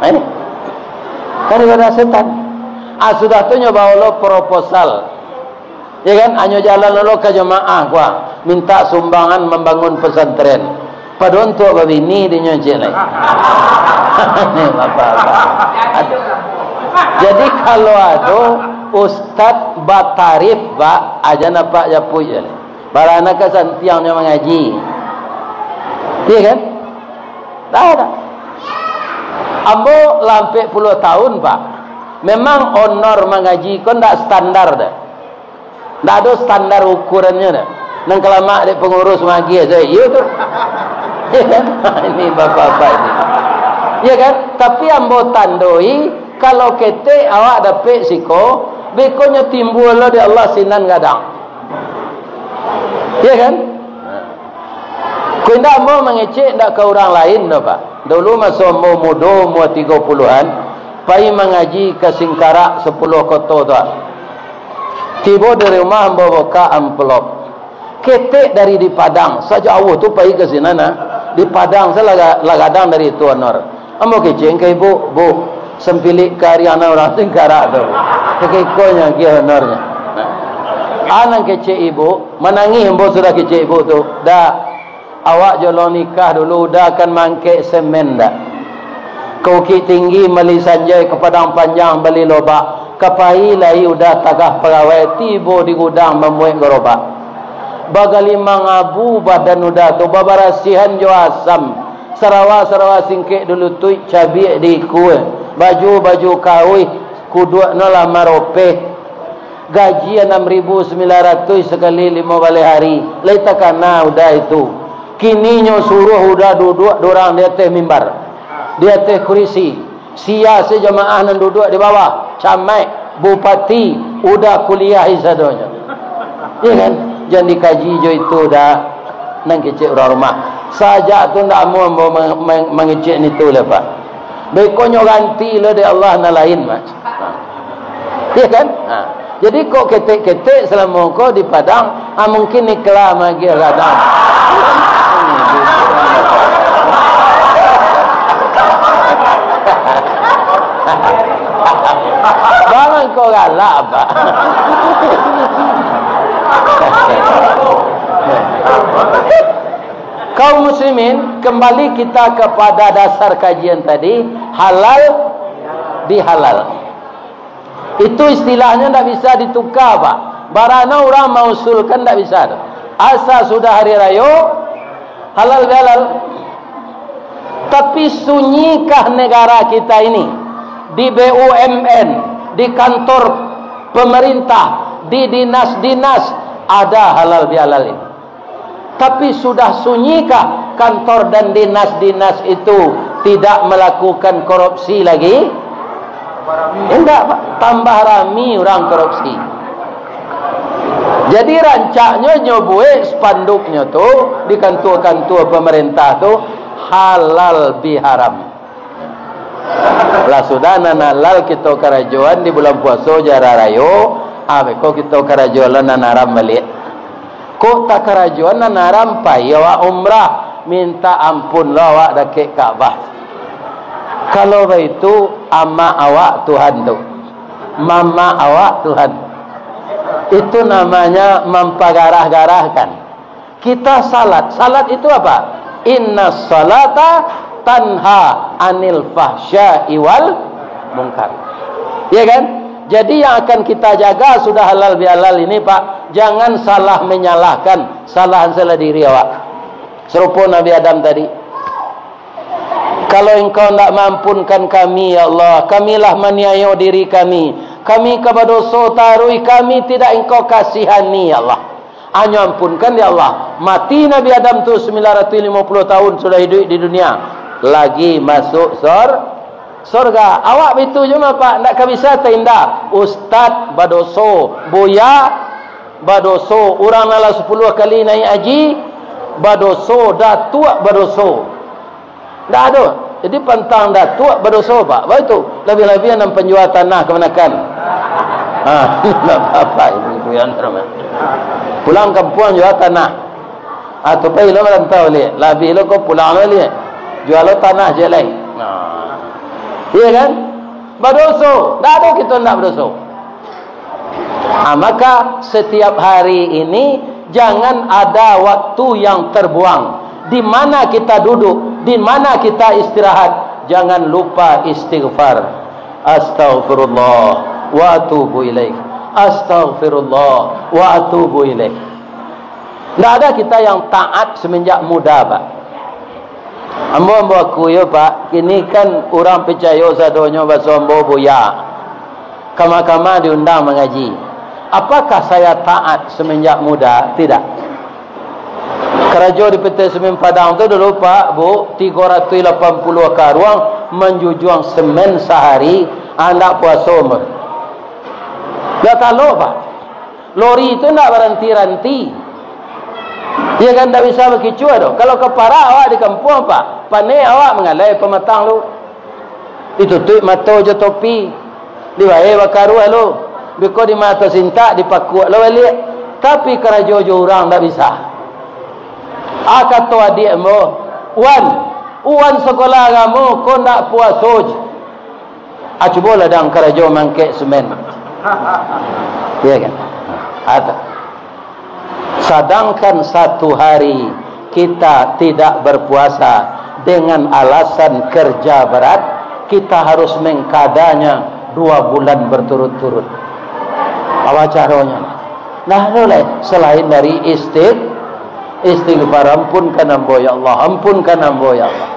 Eh? Kan digoda setan. Ah, sudah tu nyo bawa lo proposal. Ya kan? Anyo jalan lo ka jamaah, kuah, minta sumbangan mambangun pesantren. Pado untuak babini dinyo ciek lai. Ni bapak-bapak. Aduh. Jadi, kalau ado ustad batarif, Pak, aja nampak japuik je. Barana ka santiangnyo mangaji. Iya kan? Dah, dah. Ambo lah ampek puluah tahun, Pak. Memang honor mangaji ko ndak standar dah. Ndak ado standar ukurannyo dah. Nan kalamak dek pangurus magiah sajo, iyo tu. Ini bapak-bapak ini. Iya kan? Tapi ambo tandoi, kalau ketek awak dapek siko, bekonyo timbua lo dek Allah sinan gadang. Iya kan? Ko indak ambo mangecek ndak ka urang lain doh, Pak. Dulu maso ambo mudo, umua tigo puluahan, pai mangaji ka Singkarak sapuluah koto tu, ah. Tibo di rumah, ambo bukak amplop. Ketek dari di Padang, sajauah tu pai ka sinan, ah. Di Padang sajo lah ga-, lah gadang dari tu honor. Ambo kecek ka ibu, "Bu, sampilik kariang nan urang Singkarak tu, Bu. Sakiko nyo agiah honornyo." Ah, nan kecek ibu, manangih ambo sudah kecek ibu tu. Dah, Awak jolong nikah dulu, Uda kan maangkek semen dak? Ka Bukiktinggi mali sanjai, ka Padang Panjang bali lobak, ka pai lai Uda tagah pagawai, tibo di gudang mambuek garobak. Bagalimang abu badan Uda tu, babarasiahan jo asam. Sarawa-sarawa singkek di lutuik, cabiak di ikua, baju-baju kauih, kuduak no lah maropeh. Gaji anam ribu sambilan ratuih sakali limo baleh hari, lai takana Uda itu. Kini nyo suruah Uda duduak durang di ateh mimbar, di ateh kurisi. Sia se jamaah nan duduak di bawah, camaik, bupati, Uda kuliahi sadonyo. Iya kan? Jan dikaji jo itu, Uda, nan kecek urang rumah. Sajak tu ndak amuah ambo mang-, mang-, mangecek nitu lai, Pak. Beko nyo ganti lo dek Allah nan lain, Pak. Ha. Iya kan? Ha. Jadi, kok ketek-ketek salamo ko di Padang, ah, mungkin ikhlas mah agiah gadang. Barang ko galak, Pak. Kaum muslimin, kembali kita kepada dasar kajian tadi, halal bihalal. Itu istilahnyo ndak bisa dituka, Pak. Barano urang mausulkan ndak bisa tu. Asa sudah hari rayo, halal bihalal. Tapi sunyikah negara kita ini? Di B U M N, di kantor pemerintah, di dinas-dinas, ada halal bihalal ini? Tapi sudah sunyikah kantor dan dinas-dinas itu tidak melakukan korupsi lagi? Indak, Pak. Tambah rami urang korupsi. Jadi, rancaknyo nyo buek spanduknyo tu di kantua-kantua pamarintah tu, halal biharam. Lah sudah nan halal kito karajoan di bulan puaso jo hari rayo, ah, beko kito karajoan lo nan haram baliak. Kok takarajoan nan haram, pai awak umrah, minta ampun lo awak dakek Ka'bah. Kalau baitu, amak awak Tuhan tu, mamak awak Tuhan. Itu namanya mampagarah-garahkan. Kita salat. Salat itu apa? Inna salata tanha anil fahsya'i wal munkar. Ya kan? Jadi, yang akan kita jaga sudah halal bihalal ini, Pak, jangan salah menyalahkan, salah salah diri awak. Serupa Nabi Adam tadi. Kalau Engkau ndak maampunkan kami, ya Allah, kami lah maniayo diri kami. Kami ka badoso taruih, kami tidak Engkau kasihani, ya Allah. Anyo ampunkan, ya Allah. Mati Nabi Adam tu sembilan ratus lima puluh tahun sudah hidup di dunia. Lagi masuk sor-, sorga. Awak bitu je mah, Pak. Ndak ka bisa taindak. Ustad badoso. Buya badoso. Urang nan lah sapuluah kali naik haji badoso. Datuak badoso. Ndak ado. Jadi, pantang datuak badoso, Pak. Baitu. Labiah-labiah nan panjua tanah kamanakan. Ha, ndak apa-apa, ibu-ibu yang terhormat. Pulang kampuang jua tanah. Ah, tu pai lo marantau liak. Labiah lo ko pulang lo liak. Jua lo tanah je lai. Nah. Iya kan? Badoso. Ndak ado kito ndak badoso. Ah, maka setiap hari ini jangan ada waktu yang terbuang. Di mana kita duduk, di mana kita istirahat, jangan lupa istighfar. Astaghfirullah wa atubu ilaih. Astaghfirullah wa atubu ilaih. Ndak ada kita yang taat semenjak muda, Pak. Ambo, ambo aku yo, Pak, kini kan urang picayo sadonyo baso ambo buya. Kama-kama diundang mangaji. Apakah saya taat semenjak muda? Tidak. Karajo di P T Semen Padang tu dulu, Pak, Bu, tigo ratuih lapan puluah karuang manjujuang semen sahari, andak puaso, Pak. Dah talok, Pak. Lori tu ndak baranti-ranti. Iya kan, ndak bisa bakicua doh. Kalau ka parak awak di kampuang, Pak, panek awak mangalai pamatang lu. Ditutuik mato jo topi. Dibae bakaruah lu. Biko di mato sintak, dipakuak lo baliak. Tapi karajo jo urang ndak bisa. Ah, kato adiak ambo, "Wan, Wan sakolah agamo, ko ndak puaso je." Ah, cubolah dang karajo mangkek semen. Iya kan? Ada. Sadangkan satu hari kita tidak berpuasa dengan alasan kerja berat, kita harus mengkadanya dua bulan berturut-turut. Apa caronyo? Nah, tu lah, selain dari istig-, istighfar, "Ampunkan ambo, ya Allah, ampunkan ambo, ya Allah."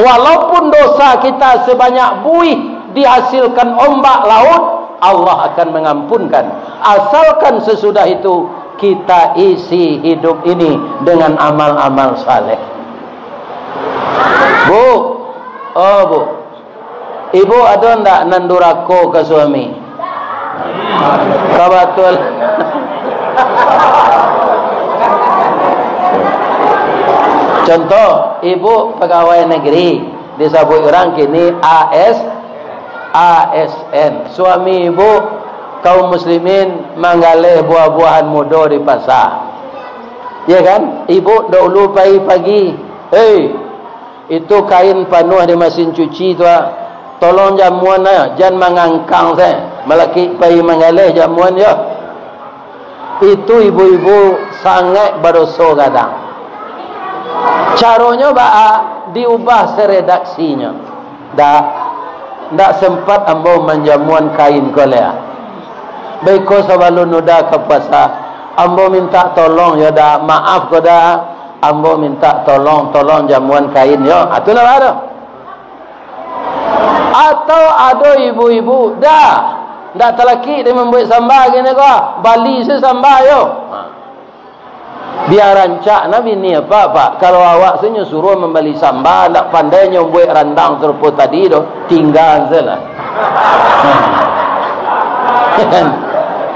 Walaupun dosa kita sebanyak buih dihasilkan ombak laut, Allah akan mengampunkan. Asalkan sesudah itu kita isi hidup ini dengan amal-amal saleh. Bu, oh, Bu, Ibu ado ndak nan durako ka suami? Kabatul. Contoh, ibu pegawai negeri, disabuik urang kini A S, A S N. Suami ibu kaum muslimin manggaleh buah-buahan mudo di pasar. Ya kan? Ibu dahulu pai pagi. Hei, itu kain panuah di masin cuci tu, ah. Tolong jamuan, ah, jan mangangkang sae. Malakik pai manggaleh jamuan, yo. Itu ibu-ibu sangaik badoso gadang. Caronyo baa? Diubah seredaksinyo. Dak, ndak sempat ambo manjamuan kain ko lai. Baiko sabalun udah ka puasa, ambo minta tolong yo dak, maaf ko dak, ambo minta tolong, tolong jamuan kain yo. Ah, tu lah baru. Atau ado ibu-ibu, dah, ndak talakik dek mambuek samba kini ko, bali se samba yo. Ha. Bia rancak nah bini apak, Pak. Kalau awak se nyo suruah mambali samba, ndak pandai nyo buek randang sarupo tadi doh, tingga se lah.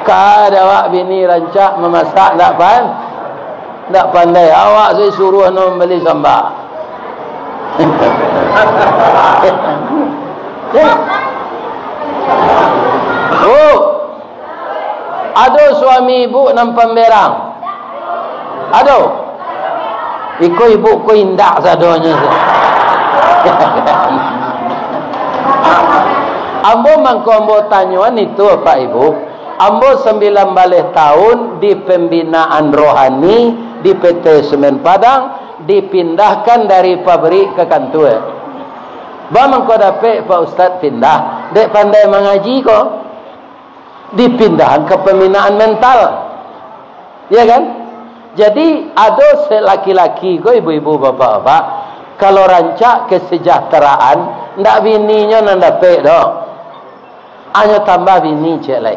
Ka dek awak bini rancak mamasak, ndak pan-, ndak pandai. Awak se suruah nyo mambali samba. Oh, ado suami ibu nan pamberang? Ado? Iko ibu ko indak sadonyo. Ambo mangko ambo tanyoan itu, Pak Ibu. Ambo sambilan baleh taun di pembinaan rohani di P T Semen Padang, dipindahkan dari pabrik ka kantua. Ba mangko dapek Pak Ustadz pindah, dek pandai mangaji ko. Dipindahan ka pembinaan mental. Ya kan? Jadi, ado se-, laki-laki ko, ibu-ibu, bapak-bapak, kalau rancak kesejahteraan, ndak bininyo nan dapek doh. Hanyo tambah bini ciek lai.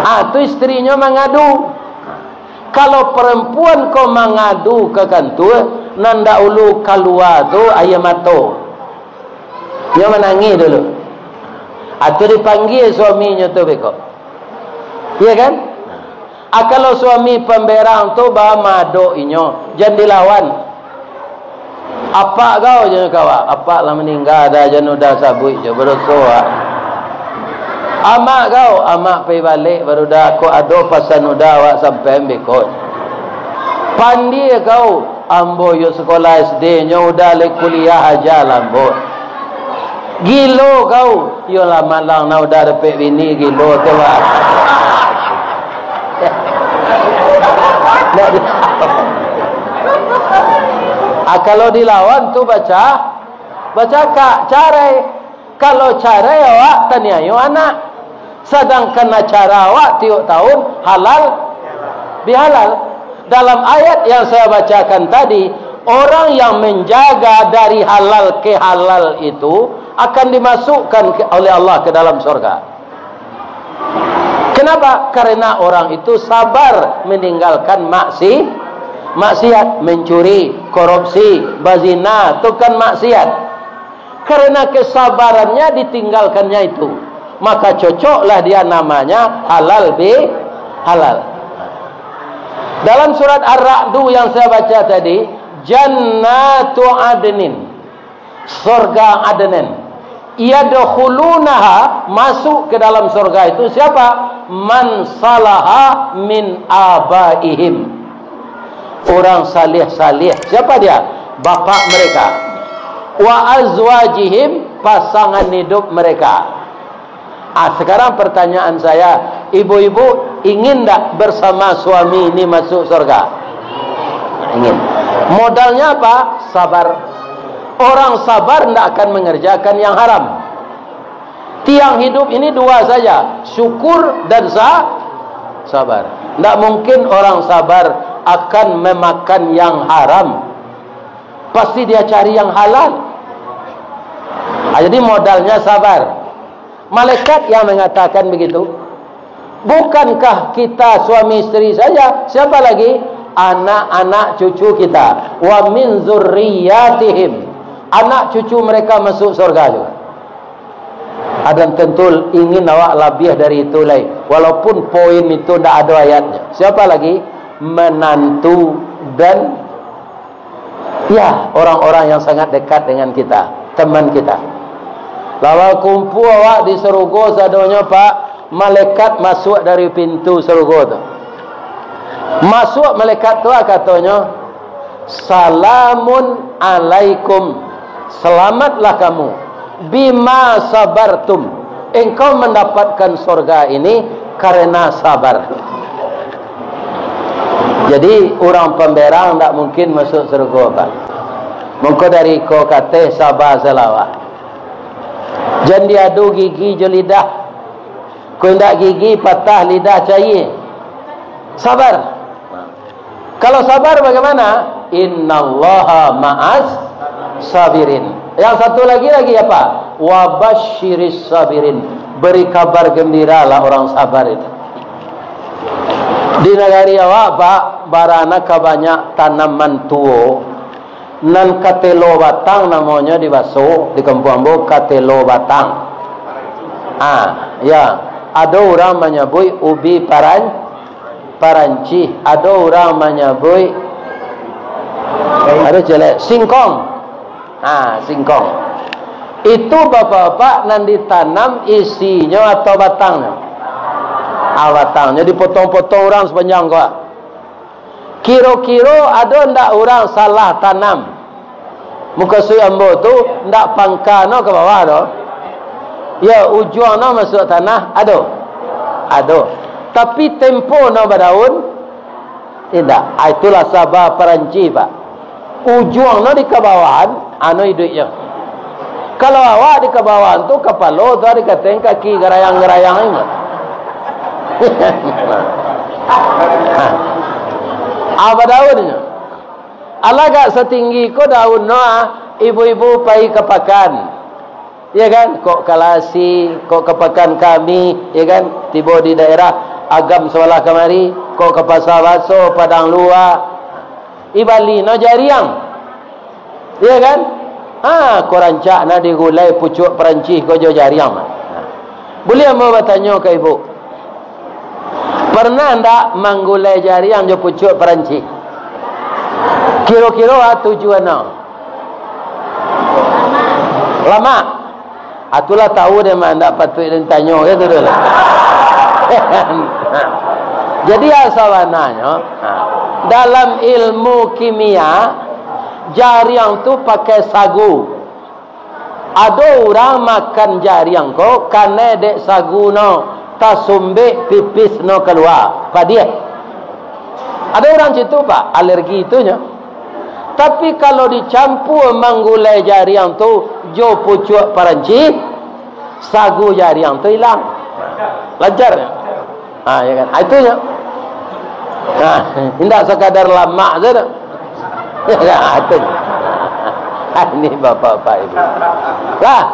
Ah, tu istrinyo mangadu. Kalau perempuan ko mangadu ka kantua, nan dahulu kalua tu aia mato. Nyo manangih dulu. Atau dipanggia suaminyo tu beko. Iya kan? Ah, kalau suami pamberang tu bamadok inyo, jan dilawan. Apak kau, jan kau, apak lah maningga, dah jan udah sabuik jo, badoso, ah. Amak kau, amak pai balek, baru dah, kok ado pasan udah awak sampaian beko. Pandie kau, ambo yo sekolah S D, nyo udah lai kuliah aja lah ambo. Gilo kau, yo lah malang nah udah dapek bini gilo tu lah. Ndak di-, ah, kalau dilawan tu baca, bacakak, carai. Kalau carai awak taniayo anak. Sadangkan acara awak tiok tahun halal bihalal. Dalam ayat yang saya bacakan tadi, orang yang menjaga dari halal ke halal itu akan dimasukkan ke, oleh Allah ke dalam surga. Kenapa? Karena orang itu sabar meninggalkan maksi-, maksiat, mencuri, korupsi, bazina, itu kan maksiat. Karena kesabarannya ditinggalkannya itu, maka cocoklah dia namanya halal bi-, halal. Dalam surat Ar-Ra'du yang saya baca tadi, Jannatu Adnin, surga Adnin. Yadkhulunaha, masuk ke dalam surga itu siapa? Man salaha min abaihim. Orang salih-salih. Siapa dia? Bapak mereka. Wa azwajihim, pasangan hidup mereka. Ah, sekarang pertanyaan saya, ibu-ibu ingin ndak bersama suami ini masuk surga? Ingin. Modalnya apa? Sabar. Orang sabar ndak akan mengerjakan yang haram. Tiang hidup ini dua saja, syukur dan sa-, sabar. Ndak mungkin orang sabar akan memakan yang haram. Pasti dia cari yang halal. Ah, jadi modalnya sabar. Malaikat yang mengatakan begitu. Bukankah kita suami isteri saja? Siapa lagi? Anak-anak cucu kita. Wa min zurriyatihim. Anak cucu mereka masuk surga juga. Adan tentu ingin awak labiah dari itu lai. Walaupun poin itu ndak ado ayatnya. Siapa lagi? Menantu dan, ya, orang-orang yang sangat dekat dengan kita, teman kita. Lawan kumpul awak di sarugo sadonyo, Pak, malaikat masuk dari pintu sarugo tu. Masuk malaikat tu, ah, katonyo, "Salamun alaikum, selamatlah kamu, bima sabartum, engkau mendapatkan surga ini karena sabar." Jadi, urang pamberang ndak mungkin masuk sarugo, Pak. Mangko dari iko ka ateh sabar salawat. Jan diadu gigi jo lidah. Kok indak gigi patah, lidah cair. Sabar. Kalau sabar bagaimana? Innallaha ma'as sabirin. Yang satu lagi, lagi apa? Wa basyiris sabirin. Beri kabar gembiralah orang sabar itu. Di nagari awak, Pak, bara nan ka banyak tanaman tuo, nan katelo batang namonyo di baso, di kampuang ambo katelo batang. Ah, ya. Ado urang manyabuik ubi paran-, parancih, ado urang manyabuik, ado ciek lai, singkong. Ha, singkong. Itu bapak-bapak nan ditanam isinyo atau batangnyo? Ah, batangnyo dipotong-potong urang sapanjang ko. Kiro-kiro ado ndak urang salah tanam? Mukasuik ambo tu ndak pangka no ka bawah doh. Ya, ujuang no masuak tanah, ado. Ado. Tapi tempo no badaun, indak. Ah, itulah saba Parancis, Pak. Ujuang no di kabawahan, anu iduiknyo. Kalau awak di kabawahan tu, kapalo tu dikateng kaki garayang-garayang ni, Pak. Ah, badaunnyo. Alah agak satinggi ko daun no, ah, ibu-ibu pai ka pakan. Ya kan? Kok ka Lasi, kok ka Pakan Kami, ya kan? Tibo di daerah Agam sabalah kamari, kok ka Pasa Baso, Padang Lua. Ibali no jariang. Ya kan? Ha, ko rancak no digulai pucuak Parancis ko jo jariang. Buliah ambo batanyo ka ibu? Pernah ndak manggulai jariang jo pucuak Parancis? Kiro-kiro a tujuan no? Lamak. Atulah tahu deh mah, ndak patuik den tanyo, gitu deh lah. Jadi, ya, sabananyo, ha, dalam ilmu kimia, jariang tu pakai sagu. Ado urang makan jariang ko, kanai dek sagu no, tasumbek pipis no kalua, padiah. Ado urang cito, Pak, alergi tu nyo. Tapi, kalau dicampua manggulai jariang tu jo pucuak Parancis, sagu jariang tu ilang. Lancar. Ha, ya kan? Ha, itu nyo. Ha, indak sakadar lamak sajo. Ha, itu. Ha, ini bapak-bapak ibu. Lah,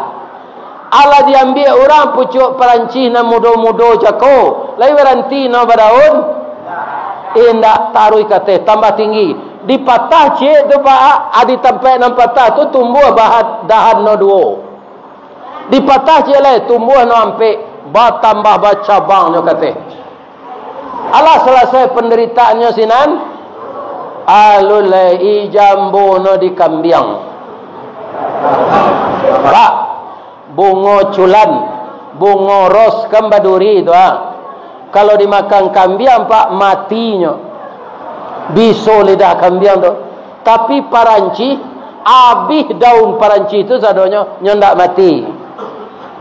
alah diambiak urang pucuak Parancis nan mudo-mudo cako, lai baranti no badaun? Indak, taruih ka ateh, tambah tinggi. Dipatah ciek tu, Pak, ah, di tampek nan patah tu tumbuah bahat, dahan no duo. Dipatah ciek lai, tumbuah no ampek, batambah bacabang nyo ka ateh. Alah salasai pandaritaannyo sinan, alun lai, ijambo no di kambiang. Pak, bungo culan, bungo ros kan baduri tu, ah. Kalau dimakan kambiang, Pak, mati nyo. Biso lidah kambiang tu. Tapi Parancis, abih daun Parancis tu sadonyo, nyo ndak mati.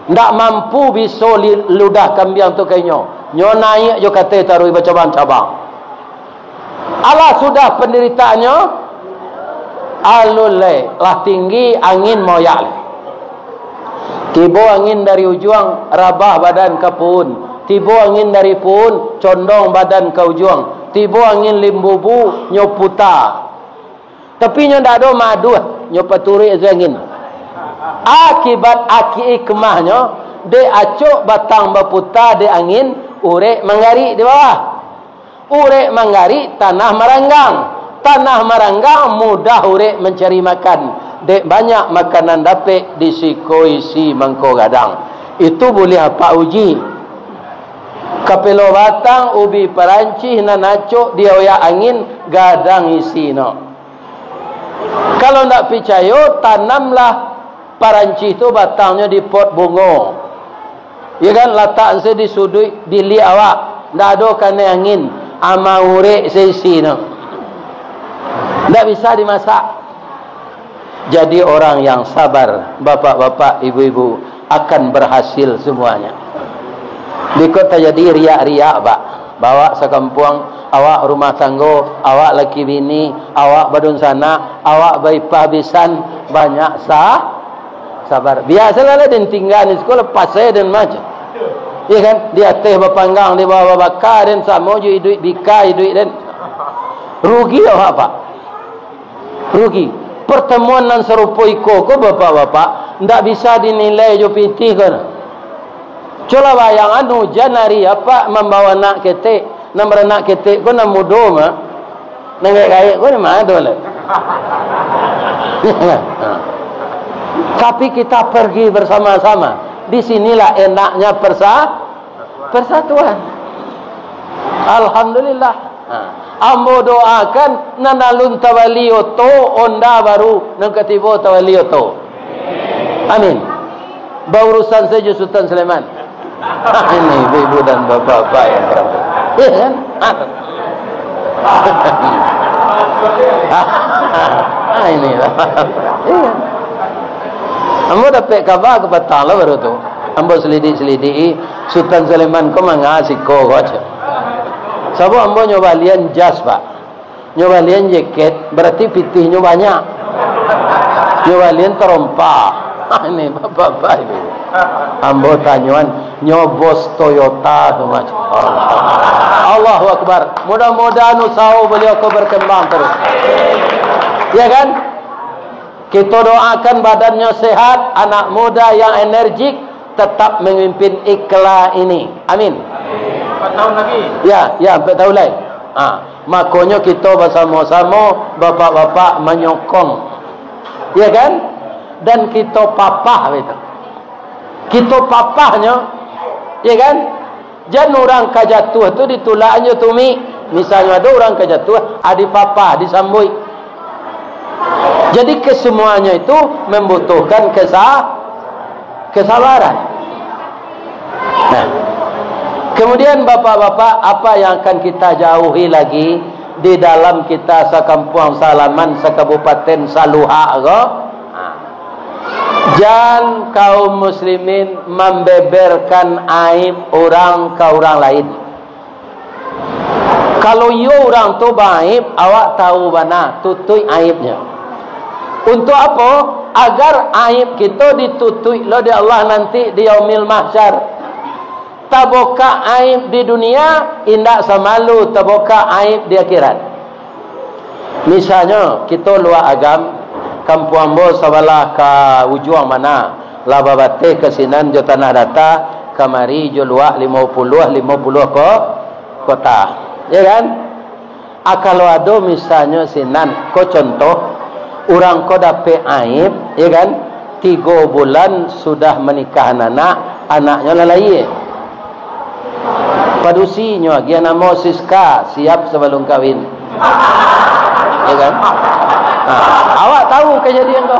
Ndak mampu biso li-, ludah kambiang tu ka inyo. Nyo naiak jo ka ateh taruih bacabang-cabang. Alah sudah pandaritaannyo, alun lai, lah tinggi angin maoyak lai. Tibo angin dari ujuang, rabah badan ka puun. Tibo angin dari puun, condong badan ka ujuang. Tibo angin limbubu, nyo puta. Tapi nyo ndak ado maduah, nyo paturuik se angin. Akibat aki hikmahnyo, dek acok batang baputa dek angin, urek manggarik di bawah. Urek manggarik, tanah maranggang. Tanah maranggang, mudah urek mancari makan. Dek banyak makanan dapek, di siko isi mangko gadang. Itu buliah apak uji. Kapelo batang ubi Parancis nan acok dioyak angin, gadang isi no. Kalau ndak picayo, tanamlah Parancis tu batangnyo di pot bungo. Ya kan, latak se di suduik biliak awak, ndak ado kanai angin, ama urek se isi no. Ndak bisa dimasak. Jadi orang yang sabar, bapak-bapak, ibu-ibu, akan berhasil semuanya. Biko tajadi riak-riak, Pak. Bawak sakampuang, awak rumah tanggo, awak laki bini, awak badunsanak, awak baipah bisan, banyak sa-, sabar. Biasolah lah den tingga di siko, pasai den macam. Iya kan? Di ateh bapanggang, di bawah babaka den, samo jo iduik bika iduik den. Rugi awak, Pak. Rugi. Pertemuan nan sarupo iko ko, bapak-bapak, ndak bisa dinilai jo pitih ko. Cubolah bayangan, hujan ari apak mambawa anak ketek, nan baranak ketek ko nan mudo mah, nan gaek-gaek ko di ma tu lai? Tapi kita pergi bersama-sama. Di sinilah enaknya persa-, persatuan. Alhamdulillah. Ha. Ambo doakan, nan alun tabali oto, onda baru, nan ka tibo tabali oto. Amin. Baurusan sajo Sultan Sulaiman. Ini ibu-ibu dan bapak-bapak yang berangkat. Iya kan? Ah, ini lah. Iya. Ambo dapek kaba kapatang lah baru tu. Ambo selidik-selidiki, Sutan Sulaiman ko manga siko ko, cek. Sabab ambo nyo balian jas, Pak. Nyo balian jaket, berarti pitihnyo banyak. Nyo balian tarompa. Ini bapak-bapak ini. Ambo tanyoan, nyo bos Toyota tu, Mas. Allahu Akbar. Mudah-mudahan usaha beliau ko berkembang terus. Ya kan? Kita doakan badannya sehat, anak muda yang energik, tetap memimpin Ikhla ini. Amin. Empat tahun lagi. Ya, ya, empat tahun lagi. Ha, makonyo kita bersama-sama, bapak-bapak menyokong. Ya kan? Dan kita papah itu. Kita papahnyo, ya kan? Jan urang ka jatuah tu ditulak jo tumik. Misalnyo ado urang ka jatuah, ah, dipapah, disambuik. Jadi kesemuanya itu membutuhkan kesa-, kesabaran. Nah, kemudian bapak-bapak, apa yang akan kita jauhi lagi di dalam kita sakampuang, salaman, sakabupaten, saluhak ko? Nah, jan kaum muslimin mambeberkan aib urang ka urang lain. Kalau iyo urang tu baaib, awak tahu bana, tutuik aibnyo. Untuk apo? Agar aib kito ditutuik lo dek Allah nanti di Yaumil Mahsyar. Tabokak aib di dunia, indak samalu tabokak aib di akhirat. Misalnyo, kito luak Agam, kampuang ambo sabalah ka ujuang mana, lah babateh ka sinan jo Tanah Data, kamari jo luak limo puluah, limo puluah ko-, kota. Ya kan? Ah, kalau ado misalnyo sinan, ko contoh, urang ko dapek aib, ya kan? Tigo bulan sudah manikahan anak, anaknyo lah lahia. Padusi nyo agiah namo Siska, siap sabalum kawin. Ya kan? Ha, awak tahu kajadian ko?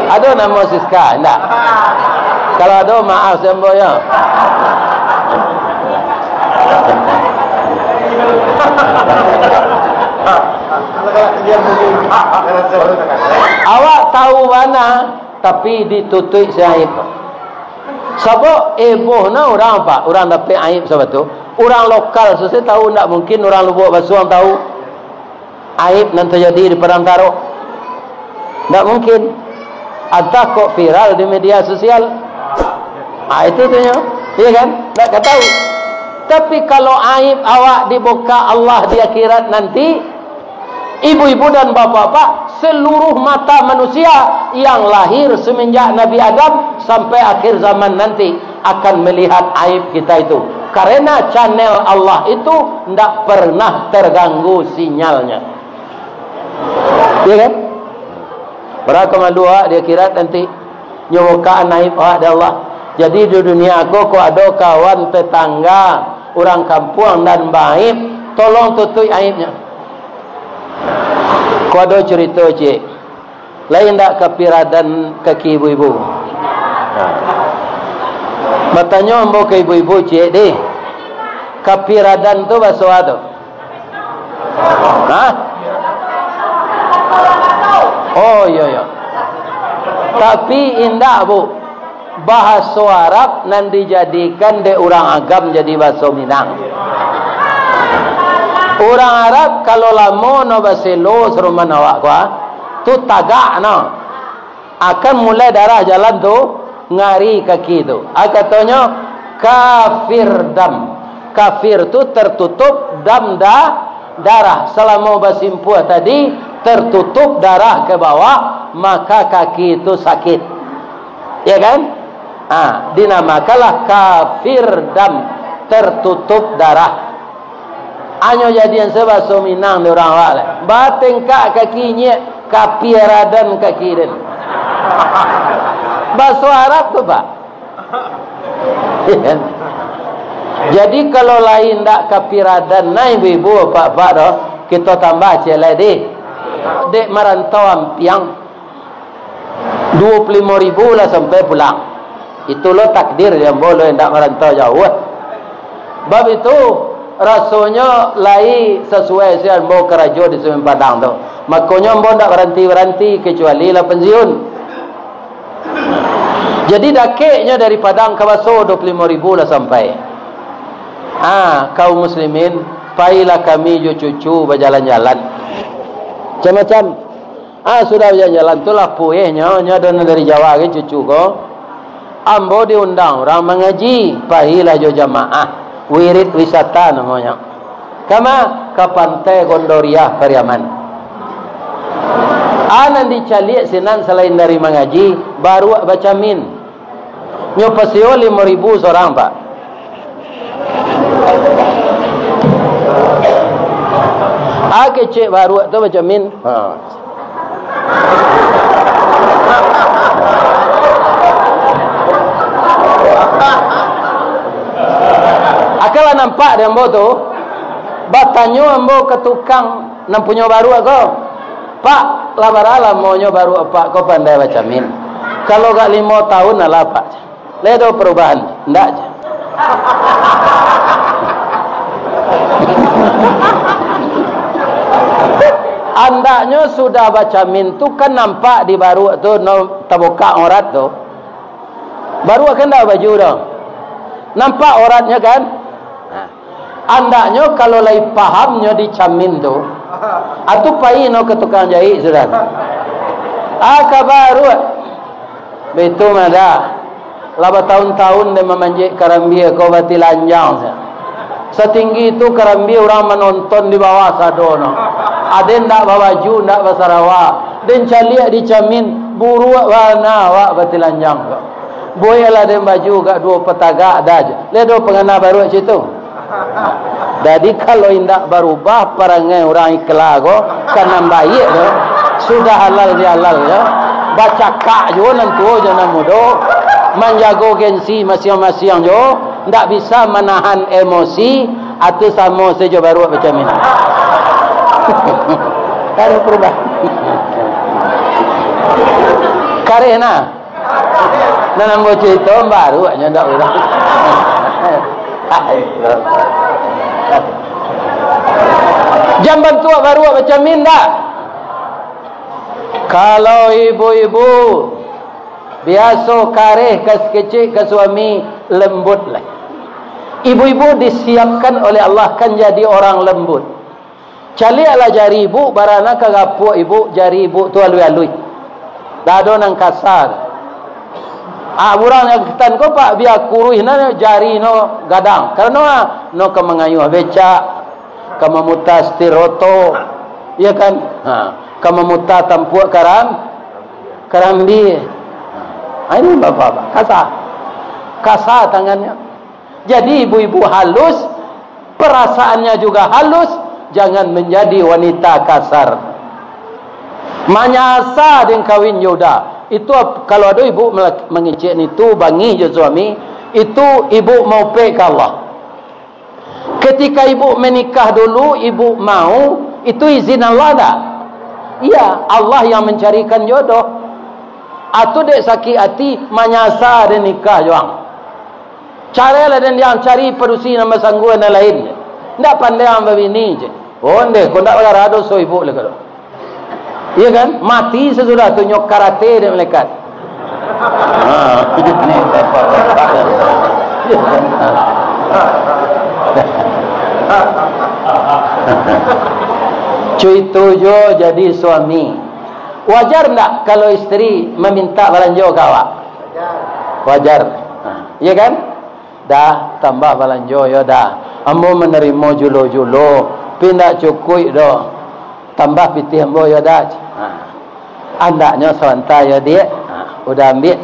Ado namo Siska, indak? Kalau ado, maaf sambo yo. Awak tahu bana, tapi ditutuik si aib. Sabab eboh na urang, Pak, urang dapek aib sabab tu. Urang lokal susah tahu, ndak mungkin urang Lubuak Basuang tahu. Aib nan tajadi di Padang Tarok. Ndak mungkin. Antah kok viral di media sosial. Ah, itu tu nyo. Iya kan? Ndak ka tahu. Tapi kalau aib awak dibukak Allah di akhirat nanti, ibu-ibu dan bapak-bapak, seluruh mata manusia yang lahir semenjak Nabi Adam sampai akhir zaman nanti akan melihat aib kita itu. Karena channel Allah itu ndak pernah terganggu sinyalnya. Iya kan? Bara ka malu awak di akhirat nanti. Nyo bukakan aib awak di Allah. Jadi di dunia ko, kok ado kawan tetangga, urang kampuang nan baaib, tolong tutuik aibnyo. Ko ado curito, ciek. Lain ndak kapiradan kaki ibu-ibu? Nah. Batanyo ambo ka ibu-ibu, ciek, deh. Kapiradan tu baso a tu? Hah? Oh, iyo, iyo. Tapi indak, Bu. Bahaso Arab nan dijadikan dek urang Agam jadi bahaso Minang. Urang Arab kalau lamo no baselo saruman awak ko, tu tagak no. Akan mulai darah jalan tu, ngari kaki tu. Ah, katonyo, kafir dam. Kafir tu tertutup, dam da-, darah. Salamo basimpuah tadi, tertutup darah ke bawah, maka kaki tu sakit. Ya kan? Ah, dinamakanlah kafir dam, tertutup darah. Anyo jadian se baso Minang di urang awak lah. Batengkak kaki nyiak, kapiradan kaki den. Baso Arab tu, Pak. Jadi, kalau lain ndak kapiradan, nah, ibu-ibu, bapak-bapak doh, kita tambah ciek lai deh. Dek marantau ampiang. Duo puluah limo ribu lah sampai pulang. Itu lo takdir di ambo lo indak marantau jauah. Bab itu, rasonyo lai sasuai si ambo karajo di Sungai Padang tu. Makonyo ambo indak baranti-baranti, kecuali lah pensiun. Jadi, dakeknyo dari Padang ka Baso, dua puluh limo ribu lah sampai. Ah, kaum muslimin, pailah kami jo cucu bajalan-jalan. Macam-macam. Ah, sudah bajalan-jalan tu lah puehnyo, nyo ado nan dari Jawa kan cucu ko. Ambo diundang urang mangaji, pailah jo jamaah, wirid wisata namonyo. Kama? Ka Pantai Gondoriah, Pariaman. Ah, nan dicaliak sinan salain dari mangaji, baruak bacamin. Nyo pasio limo ribu sorang, Pak. Ah, kecek baruak tu bacamin. Ha. Akan lah nampak di ambo tu, batanyo ambo ka tukang nan punyo baruak ko, "Pak, lah bara lamonyo baruak Apak ko pandai bacamin? Kalau gak limo tahun alah, Pak." Lai ado parubahan? Ndak, jar. Andaknyo sudah bacamin tu kan nampak di baruak tu, no, tabukak aurat tu. Baruak kan ndak babaju tu. Nampak auratnyo kan? Nah. Andaknyo kalau lai pahamnyo dicamin tu, atu pai no ka tukang jaik sudah. Ah, ka baruak. Baitu mah dah. Lah batahun-tahun den mamanjek karambia ko batilanjang sajo. Satinggi tu karambia urang manonton di bawah sado no. Aden ndak babaju, ndak basarawa. Den caliak dicamin, buruak bana awak batilanjang ko. Bueklah den baju gak duo patagak dah je. Lai ado pangana baruak cak itu? Jadi, kalau indak barubah parangai urang Ikla ko, ka nan baiak tu, sudah halal bihalal jo, bacakak juo nan tuo jo nan mudo, manjago gengsi masiang-masiang jo, ndak bisa manahan emosi, atu samo sajo baruak macam ini. Kada barubah. Kareh nah. Nan ambo carito baruak nyo ndak urang. Jan bantuak baruak macam ni ndak. Kalau ibu-ibu biaso kareh ka sakecek ka suami, lembutlah. Ibu-ibu disiapkan oleh Allah kan jadi orang lembut. Caliaklah jari ibu, bara nan ka gapuak ibu, jari ibu tu aluih-aluih. Ndak ado nan kasa. Ah, urang nan ketan ko, Pak, bia kuruih nan jari no gadang. Karano, ah, no ka mangayuah becak, ka mamuta setir oto, iya kan? Ha, ka mamuta tampuak karam-, karambia. Ha, ini bapak-bapak, kasa. Kasa tangannyo. Jadi, ibu-ibu halus, perasaannya juga halus, jangan menjadi wanita kasar. Manyasa den kawin jo uda. Itu ap-, kalau ado ibu melak-, mangecek nitu, bangih jo suami, itu ibu maupek ka Allah. Ketika ibu menikah dulu, ibu mau, itu izin Allah ndak? Iya, Allah yang mencarikan jodoh. Atu dek sakik ati, manyasa den nikah jo ang. Carailah den, di ang cari padusi nan basanggua nan lain. Ndak pandai ang babini, cek. Ondeh, ko ndak bagara doso ibu lai ko. Iya kan? Mati sasudah tu nyo karate dek malaikat. Ha. Cuito jo jadi suami. Wajar ndak kalau isteri maminta balanjo ka awak? Wajar. Ha, iya kan? Dah, tambah balanjo, yo dah. Ambo manarimo julo-julo, pi ndak cukuik doh. Tambah pitih ambo, yo dah. Ha. Andaknyo sabanta, yo, Diak. Ha, udah ambiak.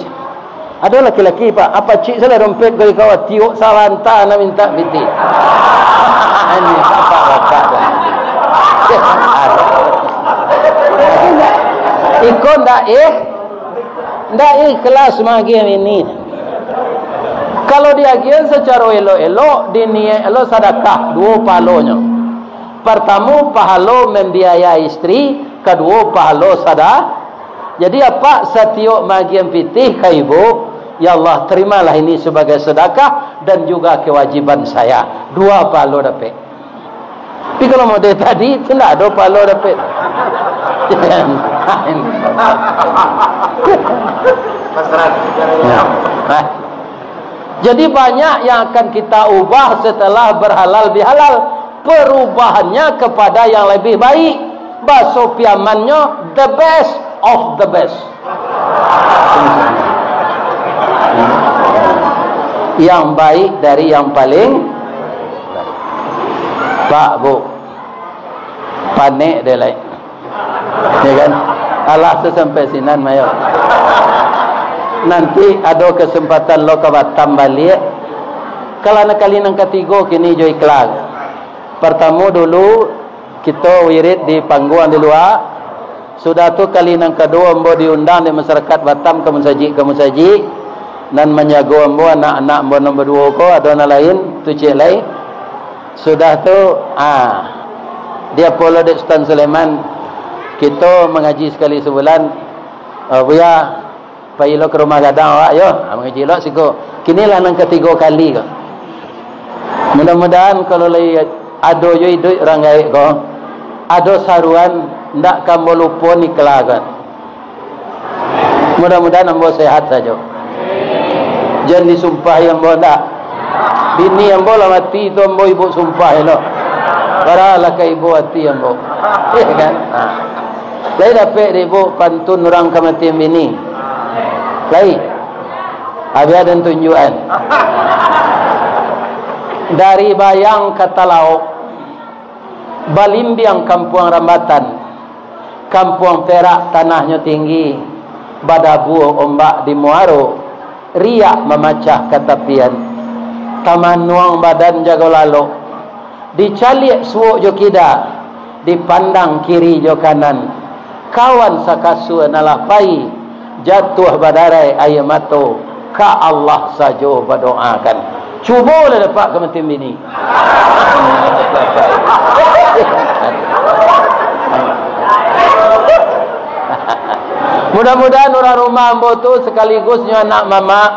Ado laki-laki, Pak, apacik salah dompet kali kawa, tiok sabanta nak minta pitih. Ini bapak-bapak dah. Iko ndak, eh? Ndak ikhlas magiah ini. Kalau diagiahan sacaro elok-elok, diniaik lo sadakah, duo pahalonyo. Partamo, pahalo mambiayai istri, kaduo, pahalo sada-, jadi, apak satiok maagiahan pitih ka ibu, "Ya Allah, terimalah ini sebagai sedekah dan juga kewajiban saya." Dua pahalo dapek. Tapi kalau model tadi, tu ndak ado pahalo dapek. Ya. Nah. Jadi, banyak yang akan kita ubah setelah berhalal bihalal. Perubahannya kepada yang lebih baik. Baso Piamannyo, the best of the best. Yang baik dari yang paling baik. Pak, Bu, panek deh lai. Ya kan? Alah, tu sampai sinan, mayo. Nanti ado kesempatan lo ka Batam baliak. Kalau nak kali nan katigo kini jo iklan. Pertamo dulu, kito wirid di pangguang di lua. Sudah tu, kali nan kaduo ambo diundang dek masyarakat Batam ka musajik, ka musajik. Nan manjago ambo anak-anak ambo nan baduo ko, ado nan lain, tu ciek lai. Sudah tu, ah, di apo lo dek Sutan Sulaiman, kito mangaji sakali sabulan, ah, Buya, pai lo ka rumah gadang awak, yo. Ha, mangaji lo siko. Kini lah nan katigo kali ko. Mudah-mudahan kalau lai ado jo iduik urang gaek ko, ado saruan, ndak ka ambo lupo nikla ko. Mudah-mudahan ambo sehat sajo. Jan disumpahi ambo ndak. Bini ambo lah mati tu ambo ibo sumpah elok. Paralah ka ibo ati ambo. Iyo kan? Ha. Lai dapek dek ibo pantun urang kamatian bini? Lai. Abih aden tunjuakan. Dari Bayang ka Talaok, balimbiang kampuang Rambatan, kampuang Perak tanahnyo tinggi, badabua ombak di muaro, riak mamacah ka tapian. Tamanuang badan jago lalok, dicaliak suok jo kida, dipandang kiri jo kanan. Kawan sakasua nan lah pai, jatuah badarai aia mato, ka Allah sajo badoakan. Cubolah dapek kamatian bini. Mudah-mudahan urang rumah ambo tu sakaligus nyo anak mamak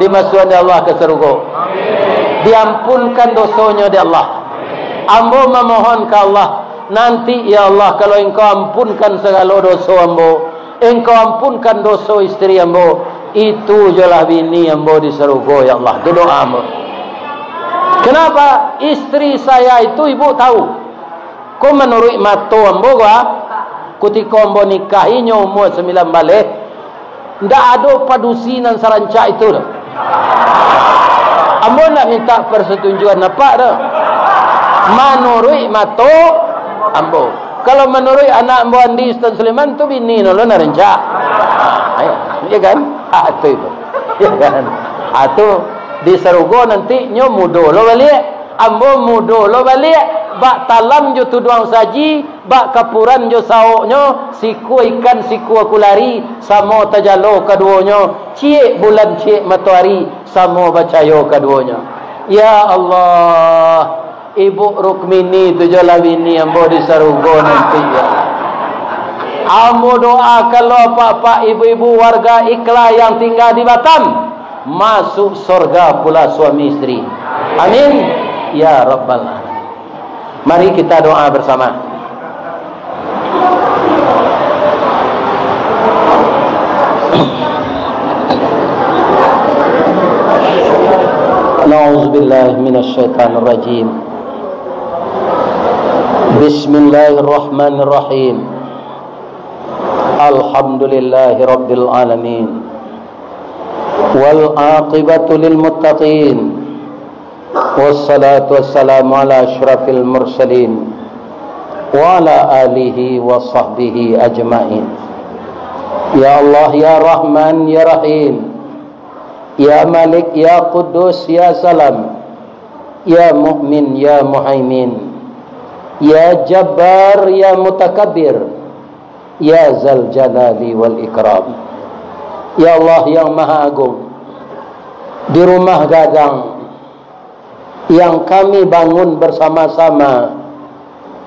dimasuakan dek Allah ka sarugo. Diampunkan dosonyo dek Allah. Ambo mamohon ka Allah, nanti, ya Allah, kalau Engkau ampunkan sagalo doso ambo, Engkau ampunkan doso isteri ambo, itu jolah bini ambo di sarugo, ya Allah. Tu doa ambo. Kenapa? Isteri saya itu, ibu tahu. Ko manuruik mato ambo ko, ah, kutiko ambo nikahi nyo umua sambilan baleh, ndak ado padusi nan sarancak itu doh. Ambo ndak minta persetujuan apak doh. Manuruik mato ambo. Kalau manuruik anak ambo Andi Sutan Sulaiman tu bini no lo nan rancak. Ha, iyo. Iyo kan? Ha, tu itu. Iyo kan? Ha, tu di sarugo nanti nyo mudo lo baliak. Ambo mudo lo baliak, bak talam jo tuduang saji, bak kapuran jo saoknyo, sikua ikan sikua kulari, samo tajalo kaduonyo, ciek bulan ciek matoari, samo bacayo kaduonyo. Ya Allah, Ibu Rukmini tu jolah bini ambo di sarugo nanti, ya Allah. Ambo doakan lo apak-apak, ibu-ibu, warga Ikla yang tinggal di Batam, masuk sorga pula suami isteri. Amin. Ya Rabbal Alamin. Mari kita doa bersama. Na'udzubillahi minasyaitonirrajim. Bismillahirrahmanirrahim. Alhamdulillahirabbil alamin. Wal aqibatu lil muttaqin. Wassalatu wassalamu ala asyrafil mursalin wa ala alihi wa sahbihi ajmain. Ya Allah, ya Rahman, ya Rahim, ya Malik, ya Quddus, ya Salam, ya Mukmin, ya Muhaimin, ya Jabbar, ya Mutakabbir, ya Zal Jalali wal Ikram. Ya Allah yang Maha Agung, di rumah gadang yang kami bangun bersama-sama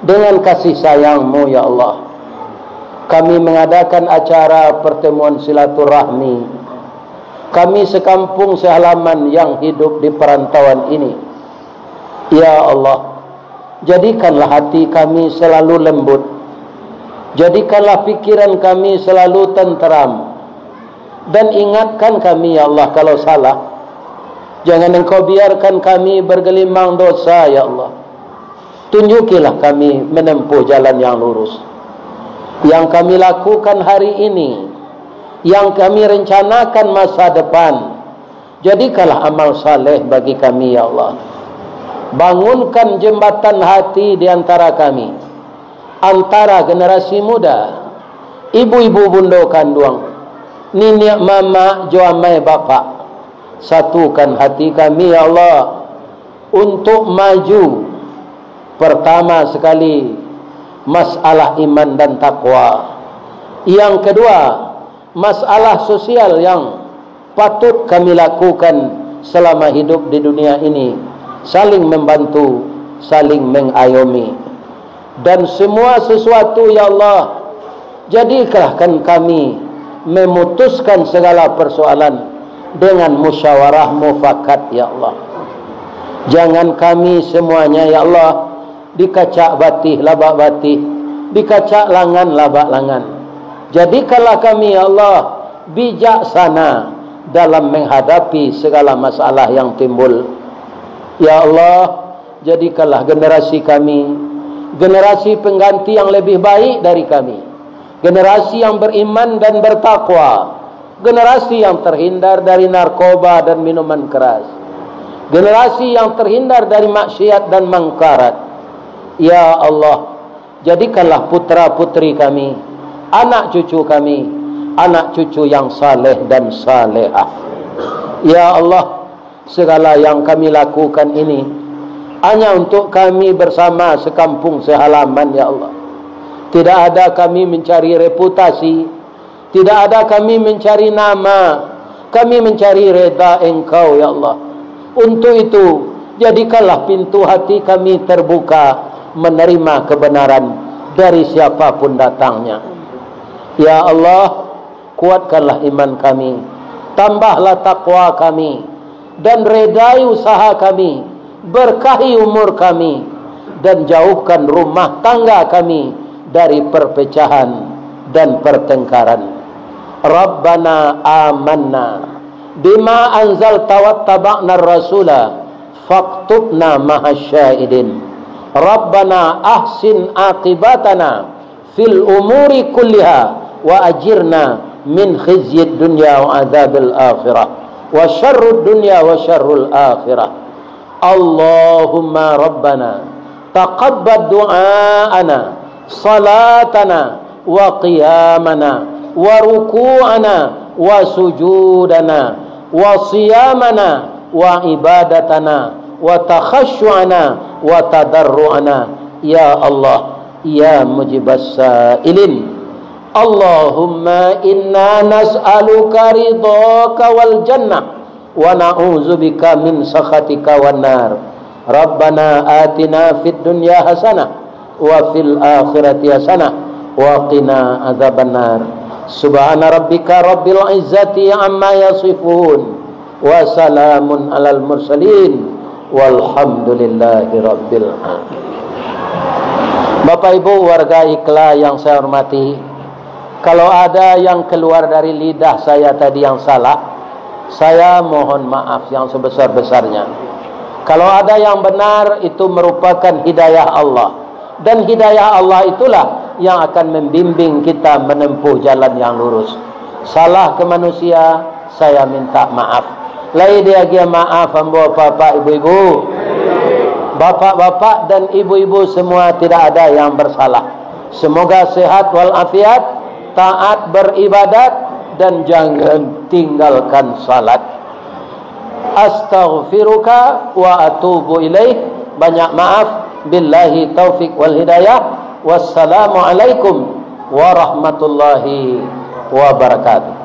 dengan kasih sayang-Mu, ya Allah, kami mengadakan acara pertemuan silaturahmi kami sekampung sehalaman yang hidup di perantauan ini. Ya Allah, jadikanlah hati kami selalu lembut. Jadikanlah pikiran kami selalu tenteram. Dan ingatkan kami, ya Allah, kalau salah. Jangan Engkau biarkan kami bergelimang dosa, ya Allah. Tunjukilah kami menempuh jalan yang lurus. Yang kami lakukan hari ini, yang kami rencanakan masa depan, jadikanlah amal saleh bagi kami, ya Allah. Bangunkan jembatan hati di antara kami, antara generasi muda, ibu-ibu bundo kanduang, niniak mamak jo amai bapak. Satukan hati kami, ya Allah, untuk maju. Pertama sekali, masalah iman dan takwa. Yang kedua, masalah sosial yang patut kami lakukan selama hidup di dunia ini, saling membantu, saling mengayomi. Dan semua sesuatu, ya Allah, jadikanlah kami memutuskan segala persoalan dengan musyawarah mufakat, ya Allah. Jangan kami semuanya, ya Allah, dikacak batih labak batih, dikacak langan labak langan. Jadikanlah kami, ya Allah, bijaksana dalam menghadapi segala masalah yang timbul. Ya Allah, jadikanlah generasi kami generasi pengganti yang lebih baik dari kami, generasi yang beriman dan bertakwa, generasi yang terhindar dari narkoba dan minuman keras, generasi yang terhindar dari maksiat dan mangkarat. Ya Allah, jadikanlah putra-putri kami, anak cucu kami, anak cucu yang saleh dan salehah. Ya Allah, segala yang kami lakukan ini hanya untuk kami bersama sekampung sehalaman, ya Allah. Tidak ada kami mencari reputasi, tidak ada kami mencari nama, kami mencari reda Engkau, ya Allah. Untuk itu, jadikanlah pintu hati kami terbuka menerima kebenaran dari siapapun datangnya. Ya Allah, kuatkanlah iman kami, tambahlah takwa kami, dan redai usaha kami, berkahi umur kami, dan jauhkan rumah tangga kami dari perpecahan dan pertengkaran. Rabbana amanna bima anzalta wattaba'nar rasula faktubna ma'asy syahidin. Rabbana ahsin aqibatana fil umuri kulliha wa ajirna min khizyid dunya wa adzabil akhirah wa syarrud dunya wa syarrul akhirah. Allahumma rabbana taqabbal du'aana, salatana, wa qiyamana, wa ruku'ana, wa sujudana, wa siyamana, wa ibadatana, wa takhasyu'ana, wa tadarru'ana. Ya Allah, ya mujibas sailin. Allahumma inna nas'aluka ridhaka wal jannah, wa na'udzubika min sakhatika wan nar. Rabbana atina fid dunya hasanah wa fil akhirati hasanah wa qina adzabannar. Subhana rabbika rabbil izzati amma yasifun. Wa salamun alal mursalin. Walhamdulillahi rabbil alamin. Bapak Ibu warga Ikla yang saya hormati, kalau ada yang keluar dari lidah saya tadi yang salah, saya mohon maaf yang sebesar-besarnya. Kalau ada yang benar, itu merupakan hidayah Allah. Dan hidayah Allah itulah yang akan membimbing kita menempuh jalan yang lurus. Salah ke manusia, saya minta maaf. Lai diagiah maaf ambo, bapak, ibu-ibu. Bapak-bapak dan ibu-ibu semua, tidak ada yang bersalah. Semoga sehat walafiat, taat beribadat, dan jangan tinggalkan salat. Astaghfiruka wa atubu ilaih. Banyak maaf. Billahi taufik wal hidayah. Wassalamualaikum warahmatullahi wabarakatuh.